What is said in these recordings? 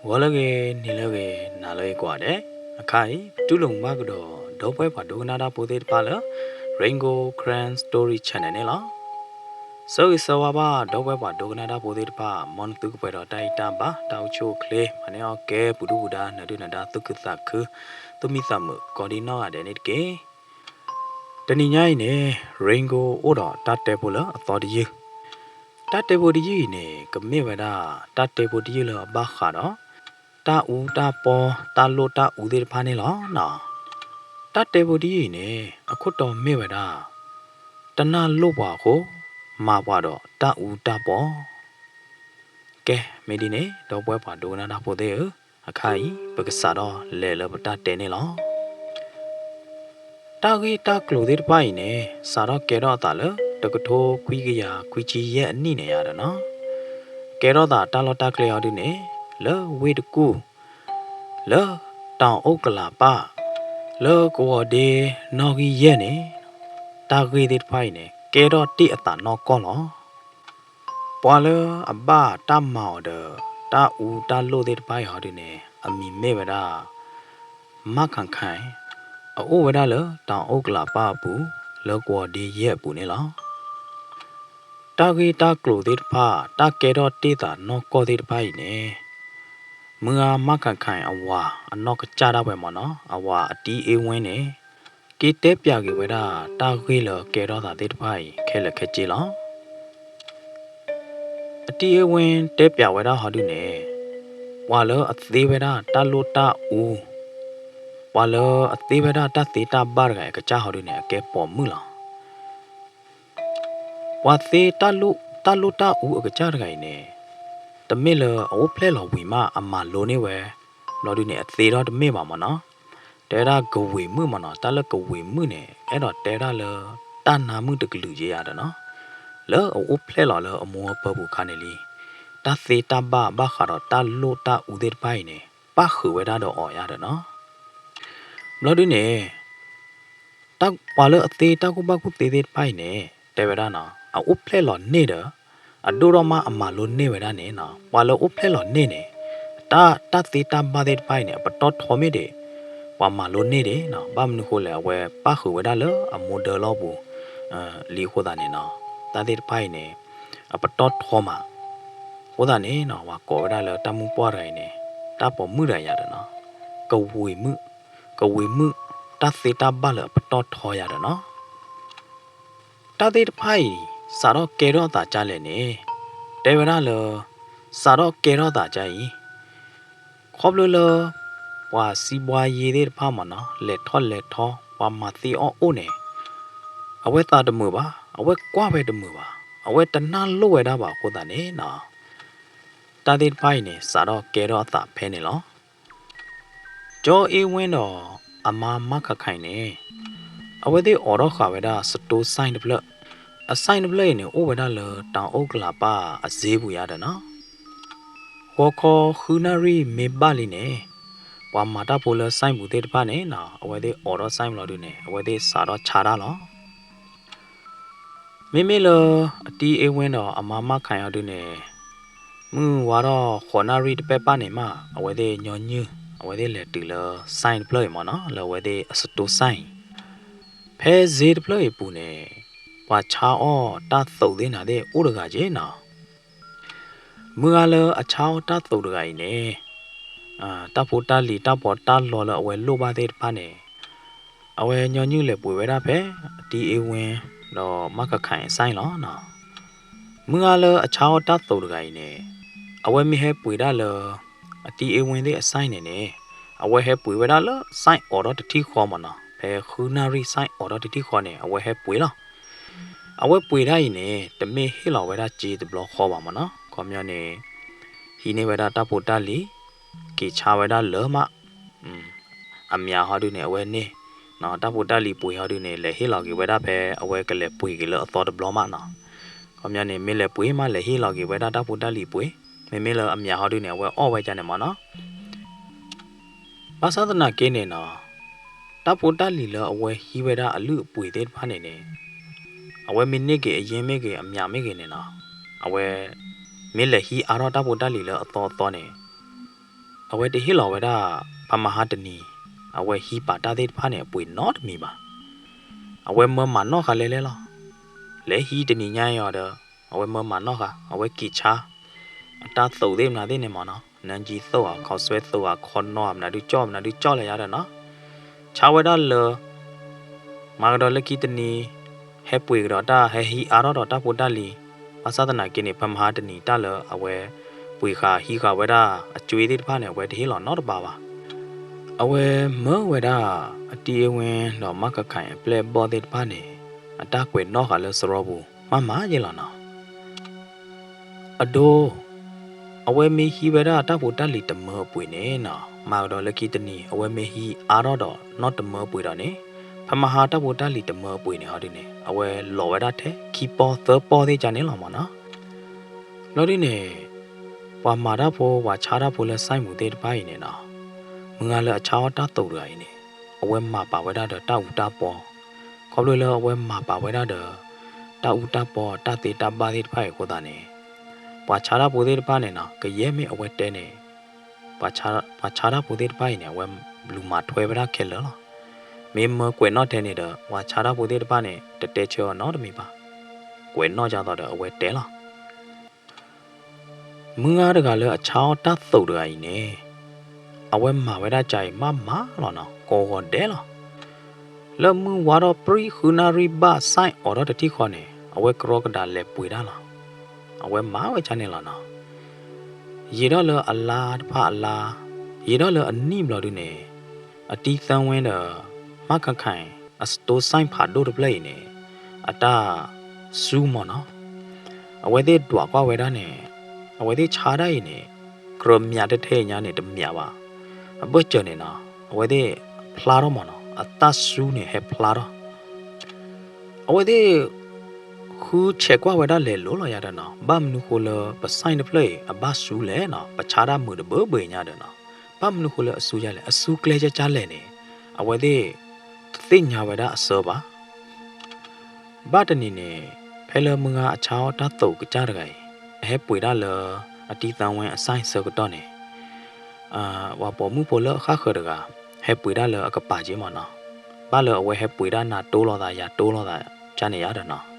ဂီၤလၢအဂ့ၤ, နံၤလၢအဂ့ၤ, နၤလၢအဂ့ၤကိးဂၤဒဲး, အခါအံၤ ပတူၢ်လိာ်မုာ်ဘၣ်ကဒီး ဒီပုၢ်ဝဲၢ်ပှၤဒိကနၣ်တၢ်ဖိသ့ၣ်တဖၣ်လၢ Rain Gold Karen Story Channel န့ၣ်လီၤ. ဆၢဂ့ၤဆၢဝါဘၣ် ဒီပုၢ်ဝဲၢ်ပှၤဒိကနၣ်တၢ်ဖိသ့ၣ်တဖၣ်, မ်နသုကပှဲၤဒီးတၢ်အံၣ်တၢ်ဘါ တၢ်အိၣ်ဆူၣ်အိၣ်ချ့, မၤန့ၢ်အီၣ်ကဲ ပူၤဒုၣ်ပူၤဒါ နၢၤဒုၣ်နၢၤဒါ သူၣ်ခုသးခု သူၣ်မံသးမုာ် ကိးဒံနီၢ်ဂၤဒဲးန့ၣ်တက့ၢ်. တနံၤညါအံၤန့ၣ် Rain Gold အိၣ်ဒီးတၢ်တဲဖိလၢအသီတယုၢ်, တၢ်တဲဖိတယုၢ်အံၤန့ၣ် ကမ့ၢ်ဝဲဒၣ် တၢ်တဲဖိတယုၢ်လၢအဘၣ်ဃးဒီး တၢ်အူတၢ်ပီ တၢ်လိၣ်တၢ်အူသ့ၣ်တဖၣ်န့ၣ်လီၤ. တၢ်တဲဖိတယုၢ်အံၤန့ၣ် အခိၣ်တီမ့ၢ်ဝဲဒၣ် တနၢ်လိၣ်ပှၤအဃိ မၤပှၤဒီးတၢ်အူတၢ်ပီ. ကဲ မ့ၢ်ဒ်န့ၣ် ဒီပုၢ်ဝဲၢ်ပှၤဒိကနၣ်တၢ်ဖိသ့ၣ်ဧၢ, အခါအံၤ ပကစးထီၣ်လဲၤလၢပတၢ်တဲန့ၣ်လီၤ. တၢ်ဂ့ၢ်တၢ်ကျိၤသ့ၣ်တဖၣ်အံၤန့ၣ် စးထီၣ်ကဲထီၣ်အသးလၢ တကထိခွံကယၤခွံဆံယဲၢ်အနံၣ်န့ၣ်ယါဒီးနီၤ, ကဲထီၣ်သးတၢ်လီၢ်တၢ်ကျဲဟီဒုန့ၣ် လၢဝ့ၢ်တကူၣ် လၢတၢ်အိၣ်ကလးပၢ် လၢကဝီၤဒ့နီၣ်ဂံၢ်ယဲၢ်န့ၣ်, တၢ်ဂ့ၢ်သ့ၣ်တဖၣ်အံၤန့ၣ် ကဲထီၣ်တ့ၢ်အသးနီၢ်ကီၢ်လီၤ. ပှၤလၢအဘၣ်တၢ်မၤအီၤဒီး တၢ်အူတၢ်လိၣ်သ့ၣ်တဖၣ်အံၤဟီဒုန့ၣ် အမံၤမ့ၢ်ဝဲဒၣ် မၣ်ခၣ်ခၣ်, အအိၣ်ဝဲဒၣ်လၢတၢ်အိၣ်ကလးပၢ်အပူၤ လၢကဝီၤဒ့ယဲၢ်အပူၤန့ၣ်လီၤ. တၢ်ဂ့ၢ်တၢ်ကျိၤသ့ၣ်တဖၣ် တၢ်ကဲထီၣ်တ့ၢ်သးနီၢ်ကီၢ်သ့ၣ်တဖၣ်အံၤန့ၣ်, မုၢ်ဂၤမၣ်ခၣ်ခၣ်အဝၤအနီၢ်ကစၢ်ဒၣ်ဝဲမ့ၢ်နီၤ, အဝၤအတံအ့ဝ့န့ၣ် က့ၤတဲပၠးက့ၤဝဲဒၣ် တၢ်ဂ့ၢ်လၢကဲထီၣ်သးသ့ၣ်တဖၣ်အံၤ ခဲလၢာ်ခဲဆ့လီၤ. အတံအ့ဝ့တဲပၠးဝဲဒၣ်ဟီဒုန့ၣ်, ပှၤလၢအသ့ဝဲဒၣ်တၢ်လိၣ်တၢ်အူ, ပှၤလၢအသ့ဝဲဒၣ်တၢ်သ့တၢ်ဘၣ်တဂၤအံၤအကစၢ်ဟီဒုန့ၣ် အကဲပိာ်မုၣ်လီၤ. ပှၤသ့တၢ်လိၣ်တၢ်အူအကစၢ်တဂၤအံၤန့ၣ်, တမ့ၢ်လၢအအိၣ်ဖျဲၣ်လီၤဝံၤမးအမၤလိန့ၢ်ဝဲ, ဘျီဒုန့ၣ် အသ့ထီၣ်တမ့ၢ်ဘၣ်မ့ၢ်နီၤ. တဲဝဲဒၣ်ကဝ့ၤမုၣ်မ့ၢ်နီၤ, တၢ်လၢကဝ့ၤမုၣ်န့ၣ် အဲၣ်ဒိးတဲဒၣ်လၢ တၢ်နါမုၣ်တကလုာ်က့ယါဒီးနီၤ, လၢအအိၣ်ဖျဲၣ်လီၤလၢအမိၢ်အပၢ်ပူၤအခါန့ၣ်လံ, တၢ်သ့တၢ်ဘၣ်ဘၣ်ဃးဒီးတၢ်လိၣ်တၢ်အူသ့ၣ်တဖၣ်အံၤန့ၣ် ပၣ်ဃုာ်ဝဲဒၣ်ဒီးအီၤယါဒီးနီၤ. ဘျီဒုန့ၣ် ပှၤလၢအသ့တၢ်ကူၣ်ဘၣ်ကူၣ်သ့သ့ၣ်တဖၣ်အံၤန့ၣ် တဲဝဲဒၣ်နီၤ, အအိၣ်ဖျဲၣ်လီၤန့ၢ်ဒီး အဒိၣ်ထီၣ်မးအမၤလိန့ၢ်ဝဲဒၣ်န့ၣ်နီၤ, ပှၤလၢအိၣ်ဖျဲၣ်လီၤန့ၢ်န့ၣ် တၢ် တၢ်သ့တၢ်ဘၣ်သ့ၣ်တဖၣ်အံၤန့ၣ် အပတီၢ်ထီမ့ၢ်ဒံး ပှၤမၤလိန့ၢ်ဒံးနီၤ, ဘၣ်မနုၤဃိလဲၣ် အဝဲပၣ်ဃုာ်ဝဲဒၣ်လၢအမိၢ်ဒၢလီၢ်ပူၤ လံအဃိသတးန့ၣ်နီၤ, တၢ်သ့ၣ်တဖၣ်အံၤန့ၣ် အပတီၢ်ထီမး, အဃိသတးန့ၣ်နီၤ ပှၤကိးဝဲဒၣ်လၢတၢ်မုၣ်ပှၢ်တဂၤအံၤန့ၣ် တၢ်ပိာ်မုၣ်တဂၤယါဒီးနီၤ, ကဝ့ၤမုၣ်, ကဝ့ၤမုၣ် တၢ်သ့တၢ်ဘၣ်လၢအပတီၢ်ထီယါဒီးနီၤ. တၢ်သ့ၣ်တဖၣ်အံၤ စးထီၣ်ကဲထီၣ်သးကါလဲၣ်န့ၣ်, တဲဝဲဒၣ်လၢ စးထီၣ်ကဲထီၣ်သးကါအံၤ ခီဖျိလၢ ပှၤစံးဘှါယ့သ့ၣ်တဖၣ်မ့ၢ်နီၤ လဲၤထီၣ်လဲၤထီ ပှၤမၤသ့အီၣ်အိၣ်န့ၣ်, အဝဲသးတမုာ်ဘၣ်, အဝဲကွၢ်ဝဲတမုာ်ဘၣ်, အဝဲတနၢ်လိၣ်ဝဲဒၣ်ဘၣ်အဃိသတးန့ၣ်နီၤ, တၢ်သ့ၣ်တဖၣ်အံၤန့ၣ် စးထီၣ်ကဲထီၣ်အသးဖဲန့ၣ်လီၤ. ကၠီအ့ဝ့ဒီး အမါမၣ်ခၣ်ခၣ်အံၤန့ၣ်, အဝဲသ့ၣ်အိးထီၣ်ဃာ်ဝဲဒၣ် စတိၢ် ဆိုင် တဖျၢၣ်, အ ဆိုင် တဖျၢၣ်အံၤန့ၣ် အိၣ်ဝဲဒၣ်လၢတၢ်အိၣ်ကလးပၢ်အစ့ပူၤယါဒီးနီၤ, ဂီၤခီဃုနၣ်ရံၣ်မ့ၢ်ဘၣ်လံန့ၣ်, ပှၤမၤတၢ်ဖိလၢ ဆိုင် ပူၤသ့ၣ်တဖၣ်န့ၣ်နီၤ အဝဲသ့ၣ်အိးထီၣ် ဆိုင် ဘျီဒုန့ၣ် အဝဲသ့ၣ်စးထီၣ်ဆါတၢ်လီၤ. မ့မ့ၢ်လၢ အတံအ့ဝ့ဒီးအမါမၣ်ခၣ်အံၤဟီဒုန့ၣ်, မုၢ်ဝါထီၣ်ဃိးနၣ်ရံၣ်တပဲၢ်ပၢ်န့ၣ်မး အဝဲသ့ၣ်ညီနုၢ် အဝဲသ့ၣ်လဲၤတုၤလၢ ဆိုင် တဖျၢၣ်အံၤမ့ၢ်နီၤ လၢအဝဲသ့ၣ်အစတိၢ် ဆိုင် အံၤ, ဖဲစ့တဖျၢၣ်အံၤအပူၤန့ၣ် ပှၤဆါအီၣ်တၢ်သိးသ့ၣ်နၤသ့ၣ်အိၣ်တဂၤက့နီၤ မုၢ်ဂၤလၢအဆါအီၣ်တၢ်သိးတဂၤအံၤန့ၣ်, တၢ်ဖိတၢ်လံၤတၢ်ပီးတၢ်လီလၢအဝဲလိၣ်ဘၣ်သ့ၣ်တဖၣ်န့ၣ်, အဝဲညီနုၢ်လဲၤပှ့ၤဝဲဒၣ်ဖဲ အတံအ့ဝ့ဒီးမါခၣ်ခၣ်အံၤ ဆိုင် လီၤ. မုၢ်ဂၤလၢအဆါအီၣ်တၢ်သိးတဂၤအံၤန့ၣ်, အဝဲမ့ၢ်ဟဲပှ့ၤဒၣ်လၢ အတံအ့ဝ့သ့ၣ်အ ဆိုင် န့ၣ်န့ၣ်, အဝဲဟဲပှ့ၤဝဲဒၣ်လၢ ဆိုင် အိးထီၣ်တထံၣ်ဃီမ့ၢ်နီၤ ဖဲဃုနၣ်ရံၣ် ဆိုင် အိးထီၣ်တထံၣ်ဃီန့ၣ် အဝဲဟဲပှ့ၤလီၤ. အဝဲပှ့ၤဒၣ်အံၤန့ၣ် တမ့ၢ်ဟ့ၣ်လီၤဝဲဒၣ်စ့တဘျီဃီဘၣ်မ့ၢ်နီၤ ခီပညီန့ၣ် ဟံးန့ၢ်ဝဲဒၣ်တၢ်ဖိတၢ်လံၤ, က့ၤဆါဝဲဒၣ်လၢမး, အမံၤဟီဒုန့ၣ် အဝဲန့ၢ်, တၢ်ဖိတၢ်လံၤပှ့ၤဟီဒုန့ၣ် လဲၤဟ့ၣ်လီၤက့ၤဝဲဒၣ်ဖဲအဝဲကလဲၤပှ့ၤက့ၤလၢအသီတဘျီမးနီၤ, ခီပညီန့ၣ် မ့ၢ်လဲၤပှ့ၤမး လဲၤဟ့ၣ်လီၤက့ၤဝဲဒၣ်တၢ်ဖိတၢ်လံၤပှ့ၤ, မ့မ့ၢ်လၢအမံၤဟီဒုန့ၣ် အဝဲအီၣ်ဝဲဒၣ်န့ၣ်မ့ၢ်နီၤ ဘၣ်ဆၣ်သနာ်က့န့ၣ်နီၤ, တၢ်ဖိတၢ်လံၤလၢအဝဲဟံးဝဲဒၣ်အလုၢ်အပှ့ၤသ့ၣ်တဖၣ်န့ၣ်န့ၣ်, အဝဲမ့ၢ်န့ၢ်က့ၤအယ့ၢ်မ့ၢ်ဂ့ၤ အမံၤမ့ၢ်ဂ့ၤန့ၣ်နီၤ, အဝဲ မ့ၢ်လဲၤဟံးအါထီၣ်တၢ်ဖိတၢ်လံၤလၢအသီအသီန့ၣ်, အဝဲတဟ့ၣ်လီၤဝဲဒၣ် ဖးမဟါတနံၤ အဝဲဟံးပာ်တၢ်သ့ၣ်တဖၣ်န့ၣ် အပှ့ၤနီတမံၤဘၣ်. အဝဲမၢမၤနီၣ်ဃာ်လဲလဲလီၤ. လဲၤဟံးတနံၤညါအံၤအီၤဒီး အဝဲမၢမၤနီၣ်ဃာ် အဝဲက့ၤဆါ အတၢ်သိးသ့ၣ်မနုၤသ့ၣ်န့ၣ်မ့ၢ်နီၤ, နၢကၠံသိးဧါ, ခီးဆွဲသိးဧါ, ခီနီဧါ, မနုၤဒုးကၠီၣ် မနုၤဒုးကၠီၣ်လဲၣ်ယါဒီးနီၤ, ဆါဝဲဒၣ်လၢ မၤကဒီးလၢခံတနံၤ ဟဲပှ့ၤကဒီးတၢ် ဟဲဟံးအါထီၣ်ဒီးတၢ်ဖိတၢ်လံၤ, ဘၣ်ဆၣ်သနာ်က့န့ၣ် ဖဲမဟါတနံၤ တၢ်လၢအဝဲပှ့ၤဃာ်ဟံးဃာ်ဝဲဒၣ် အကၠွ့သ့ၣ်တဖၣ်န့ၣ် အဝဲတဟ့ၣ်လီၤနီတဘးဘၣ်. အဝဲမၢဝဲဒၣ် အတံအဝ့ဒီးမါခါခါအံၤ အပျဲၢ်အဘီၣ်သ့ၣ်တဖၣ်န့ၣ် အတၢ်ကွဲးနီၣ်ဃာ်လၢစရီပူၤ မးမးယဲလီၤနီၤ. အဒိ အဝဲမ့ၢ်ဟံးဝဲဒၣ်တၢ်ဖိတၢ်လံၤတမၢအပှ့ၤန့ၣ်နီၤ, မၤကဒီးလၢခံတနံၤ အဝဲမ့ၢ်ဟံးအါထီၣ်ဒီးနီၢ်တမၢအပှ့ၤဒီးန့ၣ်, ဖဲမဟါတၢ်ဖိတၢ်လံၤတမၢအပှ့ၤန့ၣ် ဟီဒုန့ၣ် အဝဲလီၤဝဲဒၣ်ထဲခံပီၢ်သၢပီၢ်သ့ၣ်ကန့ၣ်လီၤမ့ၢ်နီၤ. ဘျီဒုန့ၣ် ပှၤမၤတၢ်ဖိ ပှၤဆါတၢ်ဖိလၢစဲမူၤသ့ၣ်တဖၣ်အံၤန့ၣ်နီၤ, မုၢ်ဂၤလၢအဆါအီၣ်တၢ်သိးတဂၤအံၤန့ၣ် အဝဲမၤပာ်ဝဲဒၣ်ဒီးတၢ်အူတၢ်ပီ, ခီဖျိလၢအဝဲမၤပာ်ဝဲဒၣ်ဒီး တၢ်အူတၢ်ပီ တၢ်သ့တၢ်ဘၣ်သ့ၣ်တဖၣ်အံၤအဃိသတးန့ၣ်, ပှၤဆါတၢ်ဖိသ့ၣ်တဖၣ်န့ၣ်နီၤ ကယဲၢ်မ့ၢ်အဝဲတဲန့ၣ် ပှၤဆါတၢ်ဖိသ့ၣ်တဖၣ်အံၤန့ၣ် အဝဲလူၤမၤထွဲဝဲဒၣ်ခဲလၢာ်လီၤ. မ့ၢ်မၢကွဲးနီၣ်ထဲန့ၣ်ဒီး ပှၤဆါတၢ်ဖိသ့ၣ်တဖၣ်န့ၣ် တတဲဆၢအီၤနီတမံၤဘၣ်. ကွဲးနီၣ်ဒ်သိးဒီးအဝဲတဲလီၤ. မုၢ်ဂၤတဂၤလၢအဆါအီၣ်တၢ်သိးတဂၤအံၤန့ၣ် အဝဲမၤဝဲဒၣ်ကါအံၤမးမးလီၤနီၤ, ကိးဂီၤဒဲးလီၤ. လၢမုၢ်ဝါထီၣ်ပြံၣ်ဃုနၣ်ရံၣ်ဘၣ် စဲအီၤထီၣ်တထံၣ်ဃီန့ၣ် အဝဲကြီကဒးလဲၤပှ့ၤတၢ်လီၤ. အဝဲမၤဝဲကါန့ၣ်လီၤနီၤ. ယံာ်ထီၣ်လၢအလါတဖၣ်အလါ, ယံာ်ထီၣ်လၢအနံၣ်ဘျီဒုန့ၣ်, အတံသၢဝ့ဒီး မါခါခါအံၤ အစတိစဲဖးဒိၣ်တဖျၢၣ်အံၤန့ၣ် အတၢ်စူမ့ၢ်နီၤ. အဝဲသ့ၣ်ဒွးကွၢ်ဝဲဒၣ်န့ၣ်, အဝဲသ့ၣ်ဆါတၢ်အံၤန့ၣ် ကြၢးမၠးတထဲအံၤညါန့ၣ် တမၠးဘၣ်. အဘၢၣ်စၢၤန့ၣ်နီၤ အဝဲသ့ၣ်ဖျါထီၣ်မ့ၢ်နီၤ, အတၢ်စူန့ၣ်ဟဲဖျါထီၣ် အဝဲသ့ၣ် ဃုဆဲးကွၢ်ဝဲဒၣ်လဲၤလိၤလီၤယါဒီးနီၤ, ဘၣ်မနုၤဃိလၢပစဲတဖျၢၣ်အံၤ အဘၣ်စူလဲၣ်နီၤ, ပဆါတၢ်မုာ်တဘၢဘၢညါဒီးနီၤ, ဘၣ်မနုၤဃိလၢအစူယါလဲၣ်, အစူကျဲကၢ်ကၢ်လဲၣ်န့ၣ် အဝဲသ့ၣ် တသ့ၣ်ညါဝဲဒၣ်အဆၢဘၣ်. ဘၣ်တနံၤန့ၣ် ဖဲလၢမုၢ်ဂၤအဆါအီၣ်တၢ်သိးကစၢ်တဂၤအံၤ အဟဲပှ့ၤဒၣ်လၢ အတံသၢဝ့အစဲဆၢကတီၢ်န့ၣ် ပှၤပိာ်မုၣ်ဖိလၢအဃၣ်ဃၢၤတဂၤ ဟဲပှ့ၤဒၣ်လၢအကပၤက့မ့ၢ်နီၤ, ဘၣ်လၢအဝဲဟဲပှ့ၤဒၣ်နၤတိလိာ်သးယၤတိလိာ်သးကန့ၣ်ယါဒီးနီၤ,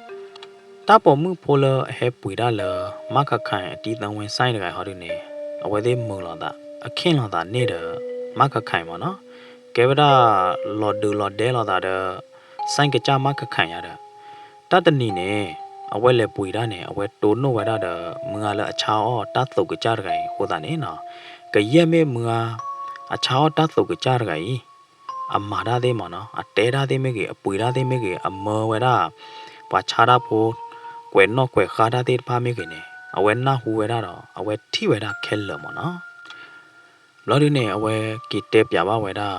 တၢ်ပိာ်မုၣ်ဖိလၢအဟဲပှ့ၤဒၣ်လၢ မါခါခါအံၤအတံသၢဝ့စဲတဂၤအံၤဟီဒုန့ၣ် အဝဲသ့ၣ်မုာ်လိာ်သး အခ့ၣ်လိာ်သးန့ၢ်ဒီး မါခါခါအံၤမ့ၢ်နီၤ, ကဲဝဲဒၣ်လီၤဒုးလီၤဒဲလိာ်သးဒီး စဲကစၢ်မါခါခါအံၤယါဒီး တၢ်တနံၤန့ၣ် အဝဲလဲၤပှ့ၤဒၣ်န့ၣ် အဝဲတိၢ်နီၣ်ဝဲဒၣ်ဒီး မုၢ်ဂၤလၢအဆါအီၣ်တၢ်သိးကစၢ်တဂၤအံၤအဃိသတးန့ၣ်နီၤ, ကယဲၢ်မ့ၢ်မုၢ်ဂၤ အဆါအီၣ်တၢ်သိးကစၢ်တဂၤအံၤ အမၤတၢ်သ့ၣ်မ့ၢ်နီၤ, အတဲတၢ်သ့ၣ်မ့ၢ်ဂ့ၤ, အပှ့ၤတၢ်သ့ၣ်မ့ၢ်ဂ့ၤ, အမၢဝဲဒၣ် ပှၤဆါတၢ်ဖိ ကွဲးနီၣ်ကွဲးဃါတၢ်သ့ၣ်တဖၣ်မ့ၢ်ဂ့ၤန့ၣ် အဝဲနၢ်ဟူဝဲဒၣ်ဒီး အဝဲထံၣ်ဝဲဒၣ်ခဲလၢာ်မ့ၢ်နီၤ. ဘျီဒုန့ၣ် အဝဲက့ၤတဲပၠးဘၣ်ဝဲဒၣ်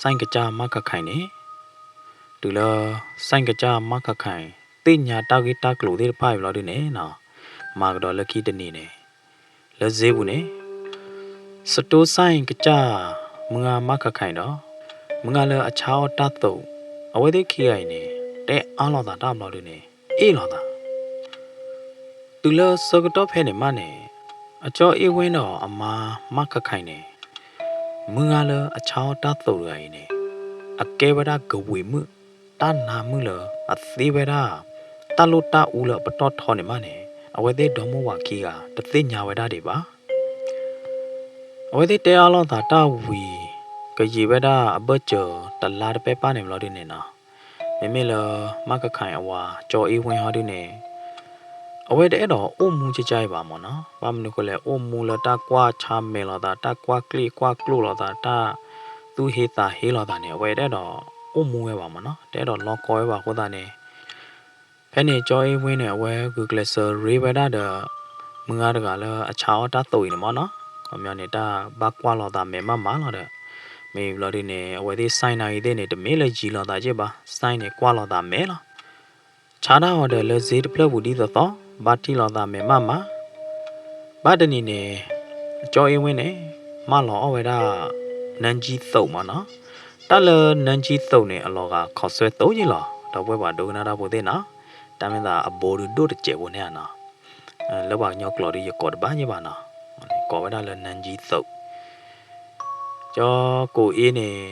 စဲကစၢ်မါခါခါအံၤန့ၣ် တုၤလၢ စဲကစၢ်မါခါခါအံၤ သ့ၣ်ညါတၢ်ဂ့ၢ်တၢ်ကျိၤသ့ၣ်တဖၣ်အံၤဘျီဒုန့ၣ်နီၤ, မၤကဒီးလၢခံတနံၤန့ၣ် လၢစ့ပူၤန့ၣ် စတိစဲကစၢ် မုၢ်ဂၤမါခါခါအံၤဒီး မုၢ်ဂၤလၢအဆါအီၣ်တၢ်သိး အဝဲသ့ၣ်ခံဂၤအံၤန့ၣ် တဲအါလိာ်သးတၢ်ဘျီဒုန့ၣ် အ့ၣ်လိာ်သး တုၤလၢဆၢကတီၢ်ဖဲန့ၣ်မးန့ၣ် အကၠီအ့ၣ်ဝ့ဒီးအမါမါခါခါအံၤန့ၣ် မုၢ်ဂၤလၢအဆါအီၣ်တၢ်သိးတဂၤအံၤန့ၣ် အကဲဝဲဒၣ်ကဝံၤမုၣ် တၢ်နါမုၣ်လၢအသ့ဝဲဒၣ် တၢ်လိၣ်တၢ်အူလၢအပတီၢ်ထီန့ၣ်မးန့ၣ် အဝဲသ့ၣ်ဒီမါဝၤခံဂၤ တသ့ၣ်ညါဝဲဒၣ်ဒံးဘၣ်. အဝဲသ့ၣ်တဲအါလိာ်သးတၢ်ဝံၤ ကယံာ်ဝဲဒၣ်အဘၢၣ်စၢၤတလါတပၢၢ်ပၢ်န့ၣ်ဘျီဒုန့ၣ်နီၤ, မ့မ့ၢ်လၢ မါခါခါအံၤအဝၤ ကၠီအ့ၣ်ဝ့ဟီဒုန့ၣ် အဝဲတအဲၣ်ဒိးအိၣ်မူကကါအံၤဘၣ်မ့ၢ်နီၤ, ဘၣ်မနုၤဃိလဲၣ် အိၣ်မူလၢတၢ်ကွၢ်ဆါမဲာ်လိာ်သး တၢ်ကွၢ်ကျ့ၣ်ကွၢ်ကျိၣ်လိာ်သး တၢ်သူၣ်ဟ့သးဟ့လိာ်သးန့ၣ် အဝဲတအဲၣ်ဒိးအိၣ်မူဝဲဘၣ်မ့ၢ်နီၤ, တအဲၣ်ဒိးလီကီဝဲဘၣ်အဃိသတးန့ၣ် ဖဲန့ၣ်ကၠီအ့ၣ်ဝ့န့ၣ် အဝဲဂုာ်ကျဲးစၢးရ့ဝဲဒၣ်ဒီး မုၢ်ဂၤတဂၤလၢအဆါအီၣ်တၢ်သိးအံၤန့ၣ်မ့ၢ်နီၤ, ခီပညီန့ၣ် တၢ်ဘၣ်ကွၢ်လိာ်သးမဲာ်မးမးလီၤဒီး မ့ၢ်ဘျီဒုန့ၣ် အဝဲသ့ၣ်စဲနၤဂ့ၤသ့ၣ်န့ၣ် တမ့ၢ်လၢယံၤလိာ်သးက့ၢ်ဘၣ်, စဲန့ၣ်ကွၢ်လိာ်သးမဲာ်လီၤ. ဆါတၢ်အီၤဒီးလၢစ့တဖျၢၣ်ပူၤဒ်သိးသိး ဘၣ်ထံၣ်လိာ်သးမဲာ်မးမး ဘၣ်တနံၤန့ၣ် ကၠီအ့ၣ်ဝ့န့ၣ် မၢလီၤအီၣ်ဝဲဒၣ် နၢကၠံသိးမ့ၢ်နီၤ, တၢ်လၢနၢကၠံသိးန့ၣ် အလီၤဂာ်ခီးဆွဲသိးယ့ၢ်လီၤ ဒီပုၢ်ဝဲၢ်ပှၤဒိကနၣ်တၢ်ဖိသ့ၣ်နီၤ, တၢ်မ့ၢ်သးအဘိဒုးဒိၣ်တစဲးဖိန့ၣ်ဧါနီၤ, လၢပှၤကညီကျိာ်ဒုးယကိးတဘၣ်ယ့ၢ်ဘၣ်နီၤ, ကိးဝဲဒၣ်လၢနၢကၠံသိး ကၠီကိၣ်အ့န့ၣ်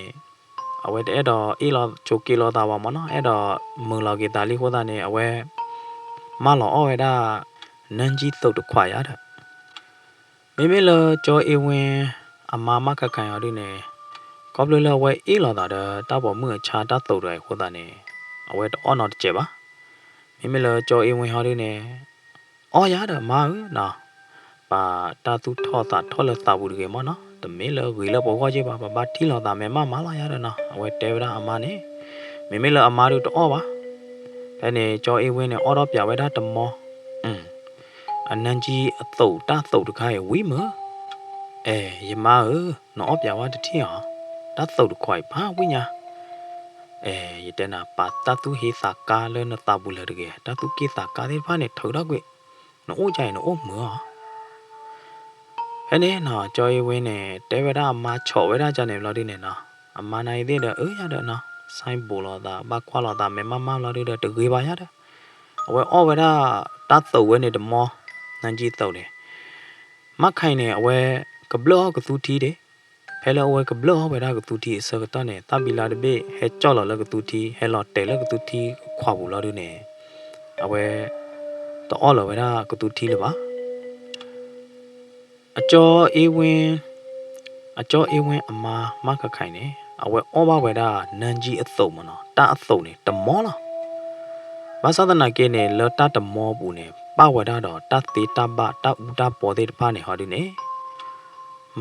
အဝဲတအဲၣ်ဒိးအ့ၣ်လီၤဆိးက့လိာ်သးဘၣ်မၢ်နီၤ, အဲၣ်ဒိးမုာ်လီၤက့ၤသးလံအဃိသတးန့ၣ် အဝဲ မၢလီၤအီၣ်ဝဲဒၣ် နၢကံသိးတခွးယါဒီး မ့မ့ၢ်လၢကၠီအ့ဝ့အမါမၢ်ခါခါအံၤဟီဒုန့ၣ် ခီဖျိလၢအဝဲအ့ၣ်လီၤသးဒီးတၢ်ပိာ်မုၣ်အဆါတၢ်သိးတဂၤအံၤအဃိသတးန့ၣ် အဝဲတအီၣ်နီတစဲးဘၣ်. မ့မ့ၢ်လၢကၠီအ့ဝ့ဟီဒုန့ၣ် အီၣ်ယၤဒီးမါဧၢနီၤ, ပာ်တၢ်သူၣ်ထီၣ်သးထီၣ်လၢသးပူၤတဂ့ၤမၢ်နီၤ, တမ့ၢ်လၢဂ့ၤလၢပဂီၢ်က့ဘၣ်, ပဘၣ်ထံၣ်လိာ်သးမဲာ်မးမးလီၤယၤဒီးနီၤ, အဝဲတဲဝဲဒၣ်အမါန့ၣ်. မ့မ့ၢ်လၢအမါဒုတအီၣ်ဘၣ်. ဖဲန့ၣ် ကၠီအ့ဝ့န့ၣ် အီၣ်ဒီးပျးဝဲဒၣ်တမီ အနၢကံအသိးတၢ်သိးတခါအံၤဝံၤမုာ်, အဲ ယမါဧၢ, နအီၣ်ပျးဝဲတထံၣ်ဧါ, တၢ်သိးတခွးအံၤဖးဝံၣ်ညါ, အဲ ယတဲနၤ ပာ်တၢ်သူၣ်ဟ့သးကါလၢနသးပူၤလၢၤတဂ့ၤ, တၢ်သူၣ်က့ၣ်သးကါသ့ၣ်တဖၣ်န့ၣ် ထုးထီၣ်ကွံာ်, နအိၣ်ကါအံၤနအိၣ်မုာ်ဧါ. ဖဲန့ၣ်နီၤ ကၠီအ့ဝ့န့ၣ် တဲဝဲဒၣ်အမါဆီၣ်ဝဲဒၣ်ကန့ၣ်ဘျီဒုန့ၣ်နီၤ, အမါနၤအံၤသ့ၣ်ဒီး အၢယၤဒီးနီၤ, စဲဘူးလိာ်သး ဘၣ်ကွၢ်လိာ်သးမဲာ်မးမးဘျီဒုဒီး တဂ့ၤဘၣ်ယၤဒီး, အဝဲအီၣ်ဝဲဒၣ်တၢ်သိးဝဲန့ၣ်တမီ နၢကံသိးန့ၣ် မၢ်ခါအံၤန့ၣ် အဝဲကဘျၢၣ်အီၣ်ကသူထံဒၣ်, ဖဲလၢအဝဲကဘျၢၣ်အီၣ်ဝဲဒၣ်ကသူထံအဆၢကတီၢ်န့ၣ် သၣ်ဘံလါတဘ့ၣ် ဟဲကၠီၣ်လီၤလၢကသူထံ ဟဲလီၤတဲာ်လၢကသူထံခွးပူၤလီၤဒုန့ၣ်, အဝဲ တအီၣ်လၢၤဝဲဒၣ်ကသူထံလၢၤဘၣ်. အကၠီအ့ဝ့ အကၠီအ့ဝ့အမါမၢ်ခါခါအံၤန့ၣ် အဝဲအီၣ်ဘၣ်ဝဲဒၣ် နၢကံအသိးမၢ်နီၤ, တၢ်အသိးန့ၣ် တမီလီၤ. ဘၣ်ဆၣ်သနာ်က့န့ၣ် လၢတၢ်တမီပူၤန့ၣ် ပၣ်ဝဲဒၣ်ဒီးတၢ်သ့တၢ်ဘၣ်တၢ်အူတၢ်ပီသ့ၣ်တဖၣ်န့ၣ်ဟီဒုန့ၣ်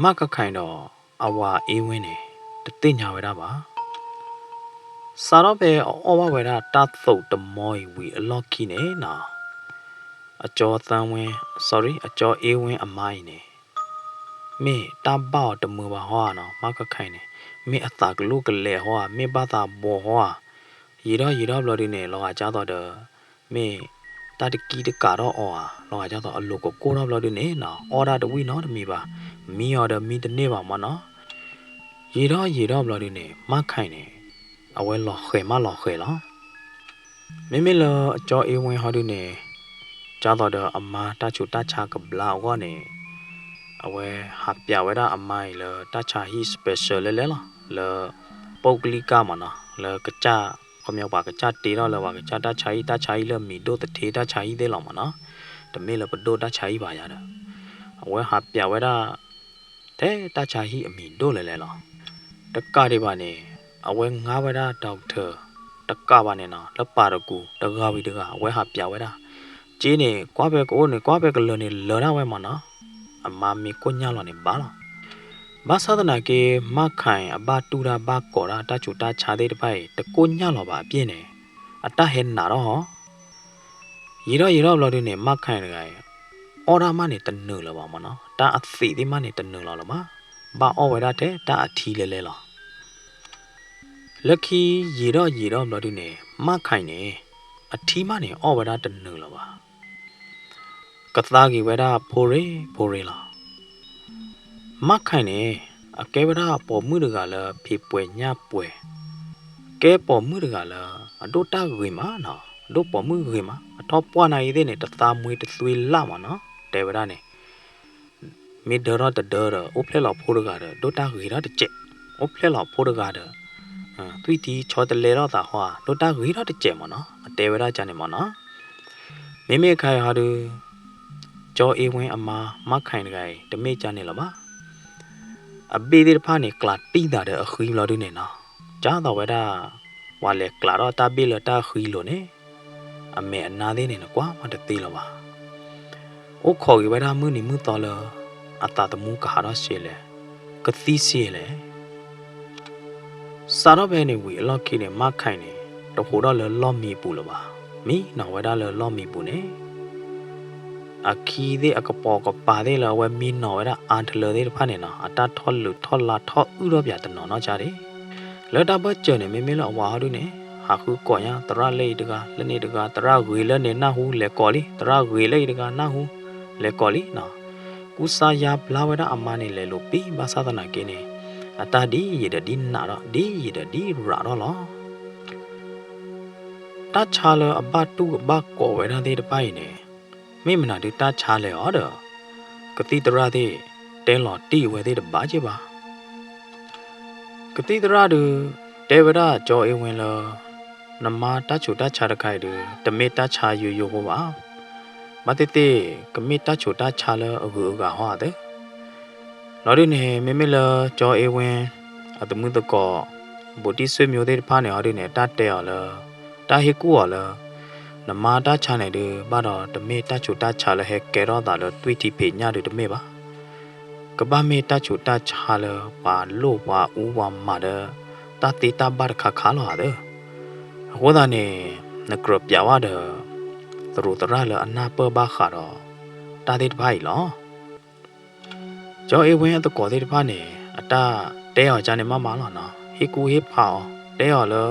မၢ်ခါခါအံၤဒီး အဝၤအ့ဝ့န့ၣ် တသ့ၣ်ညါဝဲဒၣ်ဘၣ်. စးထီၣ်ဖဲအအီၣ်ဘၣ်ဝဲဒၣ်တၢ်သိးတမီအံၤဝံၤအလီၢ်ခံန့ၣ်နီၤ, အကၠီသၢဝ့ sorry အကၠီအ့ဝ့အမါအံၤန့ၣ် မ့ၢ်တၢ်ဘၣ်အီၤတမုာ်ဘၣ်ဟီဧါနီၤ, မၢ်ခါခါအံၤန့ၣ် မ့ၢ်အသးကလိၣ်ကလဲာ်ဟီဧါ, မ့ၢ်ဘၣ်သးဘီဟီဧါ, ယံာ်ထီၣ်ယံာ်ထီၣ်ဘျီဒုန့ၣ် လီၤဂာ်ကၢ်သိးဒီး မ့ၢ်တၢ်တကံတကးထီၣ်အီၤဧါ, လီၤဂာ်ကၢ်သိးအလိၤကကိၢ်ထီၣ်ဘျီဒုန့ၣ်နီၤ အီၣ်ဒၣ်တဝံၣ်နီတမံၤဘၣ်, မံအီၤဒီးမံတန့ၢ်ဘၣ်မၢ်နီၤ. ယံာ်ထီၣ်ယံာ်ထီၣ်ဘျီဒုန့ၣ် မၢ်ခါအံၤန့ၣ် အဝဲလီၤဃဲၤမးလီၤဃဲၤလီၤ. မ့မ့ၢ်လၢအကၠီအ့ဝ့ဟီဒုန့ၣ် ကၢ်သိးဒီးအမါတၢ်ဆူးတၢ်ဆါကဘျါအဂီၢ်န့ၣ် အဝဲဟးပျးဝဲဒၣ်အမါအံၤလၢတၢ်ဆါဟံၣ် special လဲၣ်လဲၣ်လီၤ. လၢ ပုဂ္ဂလိက မၢ်နီၤ, လၢကစၢ် ခီပညီပှၤကစၢ်တ့ထီၣ်လၢပှၤကစၢ်တၢ်ဆါဟံၣ် တၢ်ဆါဟံၣ်လၢမံၤဒိၣ်သထ့တၢ်ဆါဟံၣ်သ့ၣ်လီၤမၢ်နီၤ, တမ့ၢ်လၢပဒိၣ်တၢ်ဆါဟံၣ်ဘၣ်ယၤဒီး အဝဲဟးပျးဝဲဒၣ် ထဲတၢ်ဆါဟံၣ်အမံၤဒိၣ်လဲၣ်လဲၣ်လီၤ. တကးဒံးဘၣ်န့ၣ် အဝဲငါဝဲဒၣ် doctor တကးဘၣ်န့ၣ်နီၤ လၢပာ်တကူးတဂၤဝံၤတဂၤ အဝဲဟးပျးဝဲဒၣ် က့န့ၣ် ကွၢ်ဖဲကအိၣ်န့ၣ် ကွၢ်ဖဲကလၢာ်န့ၣ် လၢာ်ဒၣ်ဝဲမၢ်နီၤ, အမါမ့ၢ်ကိၢ်ညၢ်လီၤန့ၣ်ဘၣ်လီၤ. ဘၣ်ဆၣ်သနာ်က့ မၢ်ခါအံၤအဘၣ်တူၢ်တၢ်ဘၣ်ကိးတၢ် တၢ်ဆူးတၢ်ဆါသ့ၣ်တဖၣ်အံၤ တကိၢ်ညၢ်လီၤဘၣ်အပျ့ၢ်န့ၣ် အတၢ်ဟဲနးထီၣ်ဟီ ယံာ်ထီၣ်ယံာ်ထီၣ်ဘျီဒုန့ၣ် မၢ်ခါအံၤတဂၤအံၤ အီၣ်တၢ်မးန့ၣ်တနုာ်လၢၤဘၣ်မၢ်နီၤ, တၢ်အသံးသ့ၣ်မးန့ၣ်တနုာ်လီၤလၢၤဘၣ်, ဘၣ်အီၣ်ဝဲဒၣ်ထဲတၢ်အထံလဲၤလဲၤလီၤ. လၢခံယံာ်ထီၣ်ယံာ်ထီၣ်ဘျီဒုန့ၣ် မၢ်ခါအံၤန့ၣ် အထံမးန့ၣ်အီၣ်ဝဲဒၣ်တနုာ်လၢၤဘၣ် ကသါက့ၤဝဲဒၣ်ဖိရ့ဖိရ့လီၤ. မၢ်ခါအံၤန့ၣ် အကဲဝဲဒၣ်ပိာ်မုၣ်တဂၤလၢဖံးပှဲၤညၣ်ပှဲၤ, ကဲပိာ်မုၣ်တဂၤလၢ အဒိၣ်တၢ်ဂ့ၤမးနီၤ, အဒိၣ်ပိာ်မုၣ်ဂ့ၤမး, အထီၣ်ပှၢ်နၤအံၤသ့ၣ်န့ၣ် တသးမှံတသွံလၢ်မးနီၤ, တဲဝဲဒၣ်န့ၣ် မ့ၢ်ဒၢထီၣ်တဒၢဒီး အိၣ်ဖျဲၣ်လီၤဖိတဂၤဒီး ဒိၣ်တၢ်ဂ့ၤထီၣ်တစဲး, အိၣ်ဖျဲၣ်လီၤဖိတဂၤဒီး သွံၣ်ထံဆီတလဲထီၣ်သးဟီဧါ, ဒိၣ်တၢ်ဂ့ၤထီၣ်တစဲးမးနီၤ, အတဲဝဲဒၣ်ကန့ၣ်မးနီၤ. မ့မ့ၢ်အခါအံၤဟီဒု ကၠီအ့ဝ့အမါ မၢ်ခါအံၤတဂၤအံၤ တမ့ၢ်ကန့ၣ်လၢၤဘၣ်. အဘ့ၣ်သ့ၣ်တဖၣ်န့ၣ် ကျးတံၢ်သးဒီးအဃံဘျီဒုန့ၣ်နီၤ, ကၢ်သိးဝဲဒၣ် ပှၤလဲၤကျးထီၣ်တၢ်ဘ့ၣ်လၢတၢ်ဃံလိၤန့ၣ် အမဲာ်အနါသ့ၣ်န့ၣ် နကွၢ်မးတသ့လၢၤဘၣ်. အိၣ်ခိးက့ၤဝဲဒၣ်မုၢ်နံၤမုၢ်သီလၢ အသးသမူကဟးထီၣ်စ့လဲၣ်, ကသံစ့လဲၣ်. စးထီၣ်ဖဲန့ၣ်ဝံၤအလီၢ်ခံန့ၣ် မၢ်ခါအံၤန့ၣ် တဟူးထီၣ်လၢလီၢ်မံပူၤလၢၤဘၣ်. မံနီၤဝဲဒၣ်လၢလီၢ်မံပူၤန့ၣ် အခံသ့ၣ်အကပိာ်ကပၤသ့ၣ်လၢအဝဲမံနီၤဝဲဒၣ်အါတလၢသ့ၣ်တဖၣ်န့ၣ်နီၤ အတၢ်ထီၣ်လုးထီၣ်လါထီၣ်အုၣ်ထီၣ်ပၠးတနီၤနီၢ်ကါဒၣ်. လၢတၢ်ဘၢၣ်စၢၤန့ၣ် မ့မ့ၢ်လၢအဝၤဟီဒုန့ၣ် ဟးဃုကိးညါ သရၣ်လၢအံၤတဂၤ လၢန့ၣ်တဂၤ သရၣ်ဂ့ၤလၢန့ၣ်နၢ်ဟူလဲၤကိးလံ သရၣ်ဂ့ၤလၢအံၤတဂၤနၢ်ဟူ လဲၤကိးလံနီၤ. ကူစါယါဘျါဝဲဒၣ်အမါန့ၣ်လဲၤလိာ်ပံ ဘၣ်ဆၣ်သနာ်က့န့ၣ် အတၢ်ဒ်ယံာ်ဒီးဒ်နးထီၣ် ဒ်ယံာ်ဒီးဒ်ရးထီၣ်လီၤ. တၢ်ဆါလၢအဘၣ်တူၢ်ကဘၣ်ကိးဝဲဒၣ်သ့ၣ်တဖၣ်အံၤန့ၣ် မ့ၢ်မနုၤဒုးတၢ်ဆါလဲၣ်အီၤဒီး ကသံၣ်သရၣ်သ့ၣ် တဲလီၤတံၢ်ဝဲသ့ၣ်တဘၣ်က့ဘၣ်. ကသံၣ်သရၣ်ဒုး တဲဝဲဒၣ်ကၠီအ့ဝ့လၢ နမါတၢ်ဆူးတၢ်ဆါတခါအံၤဒုး တမ့ၢ်တၢ်ဆါယိယိဖိဘၣ်. ဘၣ်သ့ၣ်သ့ၣ် ကမ့ၢ်တၢ်ဆူးတၢ်ဆါလၢအဂုၤအဂၤဟီဧါသ့ၣ်. လီၤဒုးန့ၣ် မ့မ့ၢ်လၢကၠီအ့ဝ့ အသမုသကိး ဘူးတံၢ်ဆွေမျိုးသ့ၣ်တဖၣ်န့ၣ် ဟီဒုးန့ၣ် တၢ်တဲအီၤလၢ တၢ်ဟ့ၣ်ကူၣ်အီၤလၢ နမါတၢ်ဆါန့ၣ်ဒုး ဘၣ်ဒီးတမ့ၢ်တၢ်ဆူးတၢ်ဆါလၢဟဲကဲထီၣ်သးလၢသွံၣ်ထံဖံးညၣ်ဒုးတမ့ၢ်ဘၣ်. ကဘၣ်မ့ၢ်တၢ်ဆူးတၢ်ဆါလၢပှၤလိၣ်ပှၤအူပှၤမၤဒီး တၢ်သ့တၢ်ဘၣ်တခါခါလီၤဧါသ့ၣ်. အဃိသတးန့ၣ် နကြၢးပျးဝဲဒီး သရူးသရၣ်လၢအနၢ်ပၢၢ်ဘၣ်ဃးဒီး တၢ်သ့ၣ်တဖၣ်အံၤလီၤ. ကၠီအ့ဝ့အသကိးသ့ၣ်တဖၣ်န့ၣ် အတၢ်တဲအီၤကန့ၣ်မးမးလီၤနီၤ, ဟ့ၣ်ကူၣ်ဟ့ၣ်ဖးအီၤ, တဲအီၤလၢ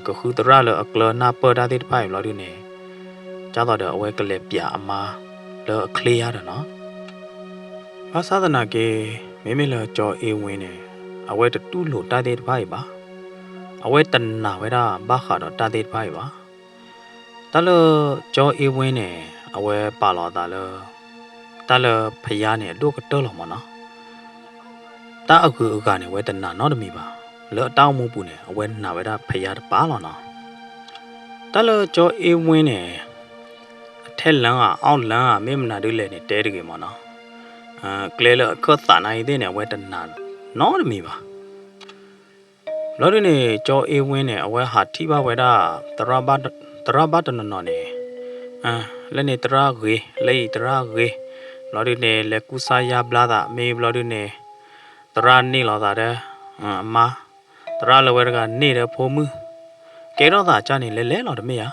ကဃုသရၣ်လၢအကျၢၤနၢ်ပၢၢ်တၢ်သ့ၣ်တဖၣ်အံၤဘျီဒုးန့ၣ်, ဒ်သိးဒီးအဝဲကလဲၤပျးအမါလၢအချ့ယါဒီးနီၤ. ဘၣ်ဆၣ်သနာ်က့ မ့မ့ၢ်လၢကၠီအ့ဝ့န့ၣ် အဝဲတတူၢ်လိာ်တၢ်သ့ၣ်တဖၣ်အံၤဘၣ်. အဝဲတနာ်ဝဲဒၣ်ဘၣ်ဃးဒီးတၢ်သ့ၣ်တဖၣ်အံၤဘၣ်. တၢ်လၢကၠီအ့ဝ့န့ၣ် အဝဲပာ်လီၤအသးလၢ တၢ်လၢဖယါန့ၣ်အဒိၣ်ကတၢၢ်လီၤမးနီၤ. တၢ်အဂုၤအဂၤန့ၣ် အဝဲတနာ်နီတမံၤဘၣ်. လၢအတၢ်အိၣ်မူပူၤန့ၣ် အဝဲနာ်ဝဲဒၣ်ဖယါတပၤလီၤနီၤ. တၢ်လၢကၠီအ့ဝ့န့ၣ် အထဲလၢဧါ အောက်လၢဧါ မ့ၢ်မနုၤဒ်လဲၣ်န့ၣ် တဲတဂ့ၤမးနီၤ. ကျဲလၢအခၢၣ်သးနါအံၤသ့ၣ်န့ၣ် အဝဲတနာ်နီတမံၤဘၣ်. ဘျီဒုးန့ၣ် ကၠီအ့ဝ့န့ၣ် အဝဲဟးထံၣ်ဘၣ်ဝဲဒၣ် သရၣ်ဘၣ်တနီၤနီၤန့ၣ်, လၢန့ၣ်သရၣ်ဂ့ၤ, လၢအံၤသရၣ်ဂ့ၤ, ဘျီဒုးန့ၣ် လဲၤကူစါယါဘျါသး မ့ၢ်ဘျီဒုးန့ၣ် သရၣ်န့ၢ်လီၤသးဒီး အမါ, သရၣ်လၢဝဲတဂၤန့ၢ်ဒီးဖိမုၣ်, ကဲထီၣ်သးကၢ်န့ၣ် လဲၤလဲၤလီၤတမ့ၢ်ဧါ.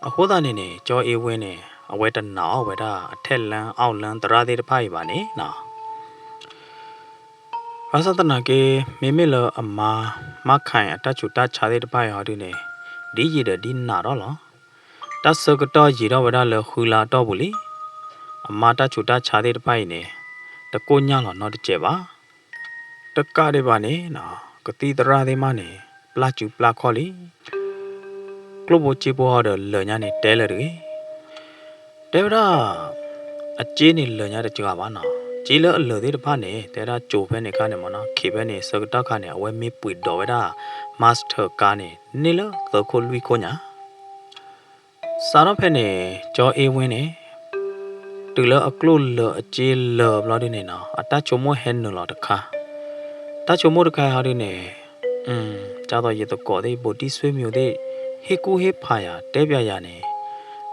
အဃိသတးန့ၣ်န့ၣ် ကၠီအ့ဝ့န့ၣ် အဝဲတနာ်အီၣ်ဝဲဒၣ်အထဲလၢ အောက်လၢ သရၣ်သ့ၣ်တဖၣ်အံၤဘၣ်န့ၣ်နီၤ. ဘၣ်ဆၣ်သနာ်က့ မ့မ့ၢ်လၢအမါ မၣ်ခၢၣ်အတၢ်ဆူးတၢ်ဆါသ့ၣ်တဖၣ်အံၤဟီဒုးန့ၣ် ဒ်ယံာ်ဒီးဒ်နးထီၣ်လီၤ. တၢ်ဆၢကတီၢ်ယံာ်ထီၣ်ဝဲဒၣ်လၢဃုလါအတီၢ်ပူၤလံ. အမါတၢ်ဆူးတၢ်ဆါသ့ၣ်တဖၣ်အံၤန့ၣ် တကိၣ်ညၢ်လီၤနီတစဲးဘၣ်. တကးဒံးဘၣ်န့ၣ် ကသံၣ်သရၣ်သ့ၣ်မးန့ၣ် ပျၢ်စုပျၢ်ခီၣ်လံ. ကျိၣ်ဖိစ့ဖိဟီဒီးလၢာ်ညါန့ၣ် တဲလၢာ်တဂ့ၤ. တဲဝဲဒၣ် အစ့န့ၣ်လၢာ်ညါတစှၤဘၣ်နီၤ. စ့လၢအလၢာ်သ့ၣ်တဖၣ်န့ၣ် တဲဝဲဒၣ်ကၠိၤဖဲန့ၣ်အခါန့ၣ်မးနီၤ, ခ့ၣ်ဖဲန့ၣ်ဆၢကတီၢ်ခါန့ၣ် အဝဲမ့ၢ်ပှ့ၤဒိးဝဲဒၣ် master ကါန့ၣ် န့ၢ်လၢသၢခိၣ်လွံၢ်ခိၣ်ညါ စးထီၣ်ဖဲန့ၣ် ကၠီအ့ဝ့န့ၣ် တုၤလၢအကျိၣ်လၢာ်အစ့လၢာ်ဘျီဒုးန့ၣ်နီၤ, အတၢ်ဆိကမိၣ်ဟဲနုာ်လီၤတခါ. တၢ်ဆိကမိၣ်တခါဟီဒုးန့ၣ်, ဒ်သိးယသကိးသ့ၣ် ဘူးတံၢ်ဆွေမျိုးသ့ၣ် ဟ့ၣ်ကူၣ်ဟ့ၣ်ဖးယၤ တဲပျးယၤန့ၣ်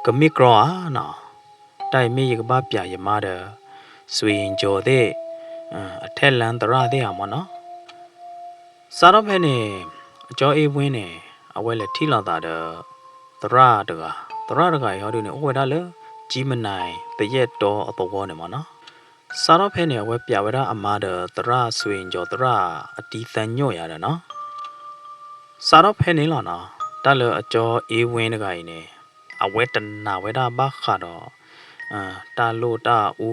ကမ့ၢ်ကြီဧါနီၤ. တၢ်အံၤမ့ၢ်ယကဘၣ်ပျးယမါဒီး စွ့ၤယကၠိၤသ့ၣ် အထဲလၢသရၣ်သ့ၣ်ဧါမးနီၤ. စးထီၣ်ဖဲန့ၣ် ကၠီအ့ဝ့န့ၣ် အဝဲလဲၤထံၣ်လိာ်သးဒီး သရၣ်တဂၤ, သရၣ်တဂၤအံၤဟီဒုးန့ၣ် အိၣ်ဝဲဒၣ်လၢ ကၠံမနၤ သယဲၢ်တီအသဝီန့ၣ်မးနီၤ. စးထီၣ်ဖဲန့ၣ် အဝဲပျးဝဲဒၣ်အမါဒီးသရၣ်စွ့ၤယကၠိၤသရၣ်အတံၤသၢညိၣ်ယၤဒီးနီၤ. စးထီၣ်ဖဲန့ၣ်လီၤနီၤ, တၢ်လၢအကၠီအ့ဝ့တဂၤအံၤန့ၣ် အဝဲတနာ်ဝဲဒၣ်ဘၣ်ဃးဒီး တၢ်လိၣ်တၢ်အူ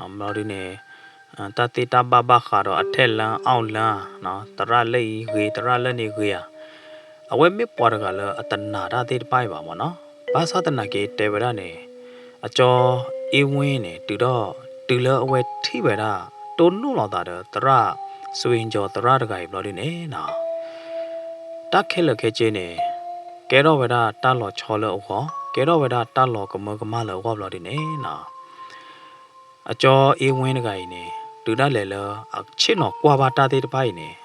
ဘျီဒုးန့ၣ် တၢ်သ့တၢ်ဘၣ်ဘၣ်ဃးဒီးအထဲလၢ အောက်လၢ သရၣ်လၢအံၤဂ့ၤ သရၣ်လၢန့ၣ်ဂ့ၤဧါ. အဝဲမ့ၢ်ပှၤတဂၤလၢအတနာ်တၢ်သ့ၣ်တဖၣ်အံၤဘၣ်မးနီၤ. ဘၣ်ဆၣ်သနာ်က့တဲဝဲဒၣ်န့ၣ် အကၠီအ့ဝ့န့ၣ် တုၤဒီး တုၤလၢအဝဲထံၣ်ဝဲဒၣ် တိၢ်နီၣ်လိာ်သးဒီးသရၣ်စွ့ၤယကၠိၤသရၣ်တဂၤအံၤဘျီဒုးန့ၣ်နီၤ တၢ်ခဲလၢာ်ခဲဆ့န့ၣ် ကဲထီၣ်ဝဲဒၣ်တၢ်လီၤဆီလၢအဂီၢ်, ကဲထီၣ်ဝဲဒၣ်တၢ်လီၤကမၢကမၣ်လၢအဂီၢ်ဘျီဒုးန့ၣ်နီၤ, အကၠီအ့ဝ့တဂၤအံၤန့ၣ် တုၤဒၣ်လဲာ်လၢအဆ့ၣ်နီၤကွၢ်ဘၣ်တၢ်သ့ၣ်တဖၣ်အံၤန့ၣ်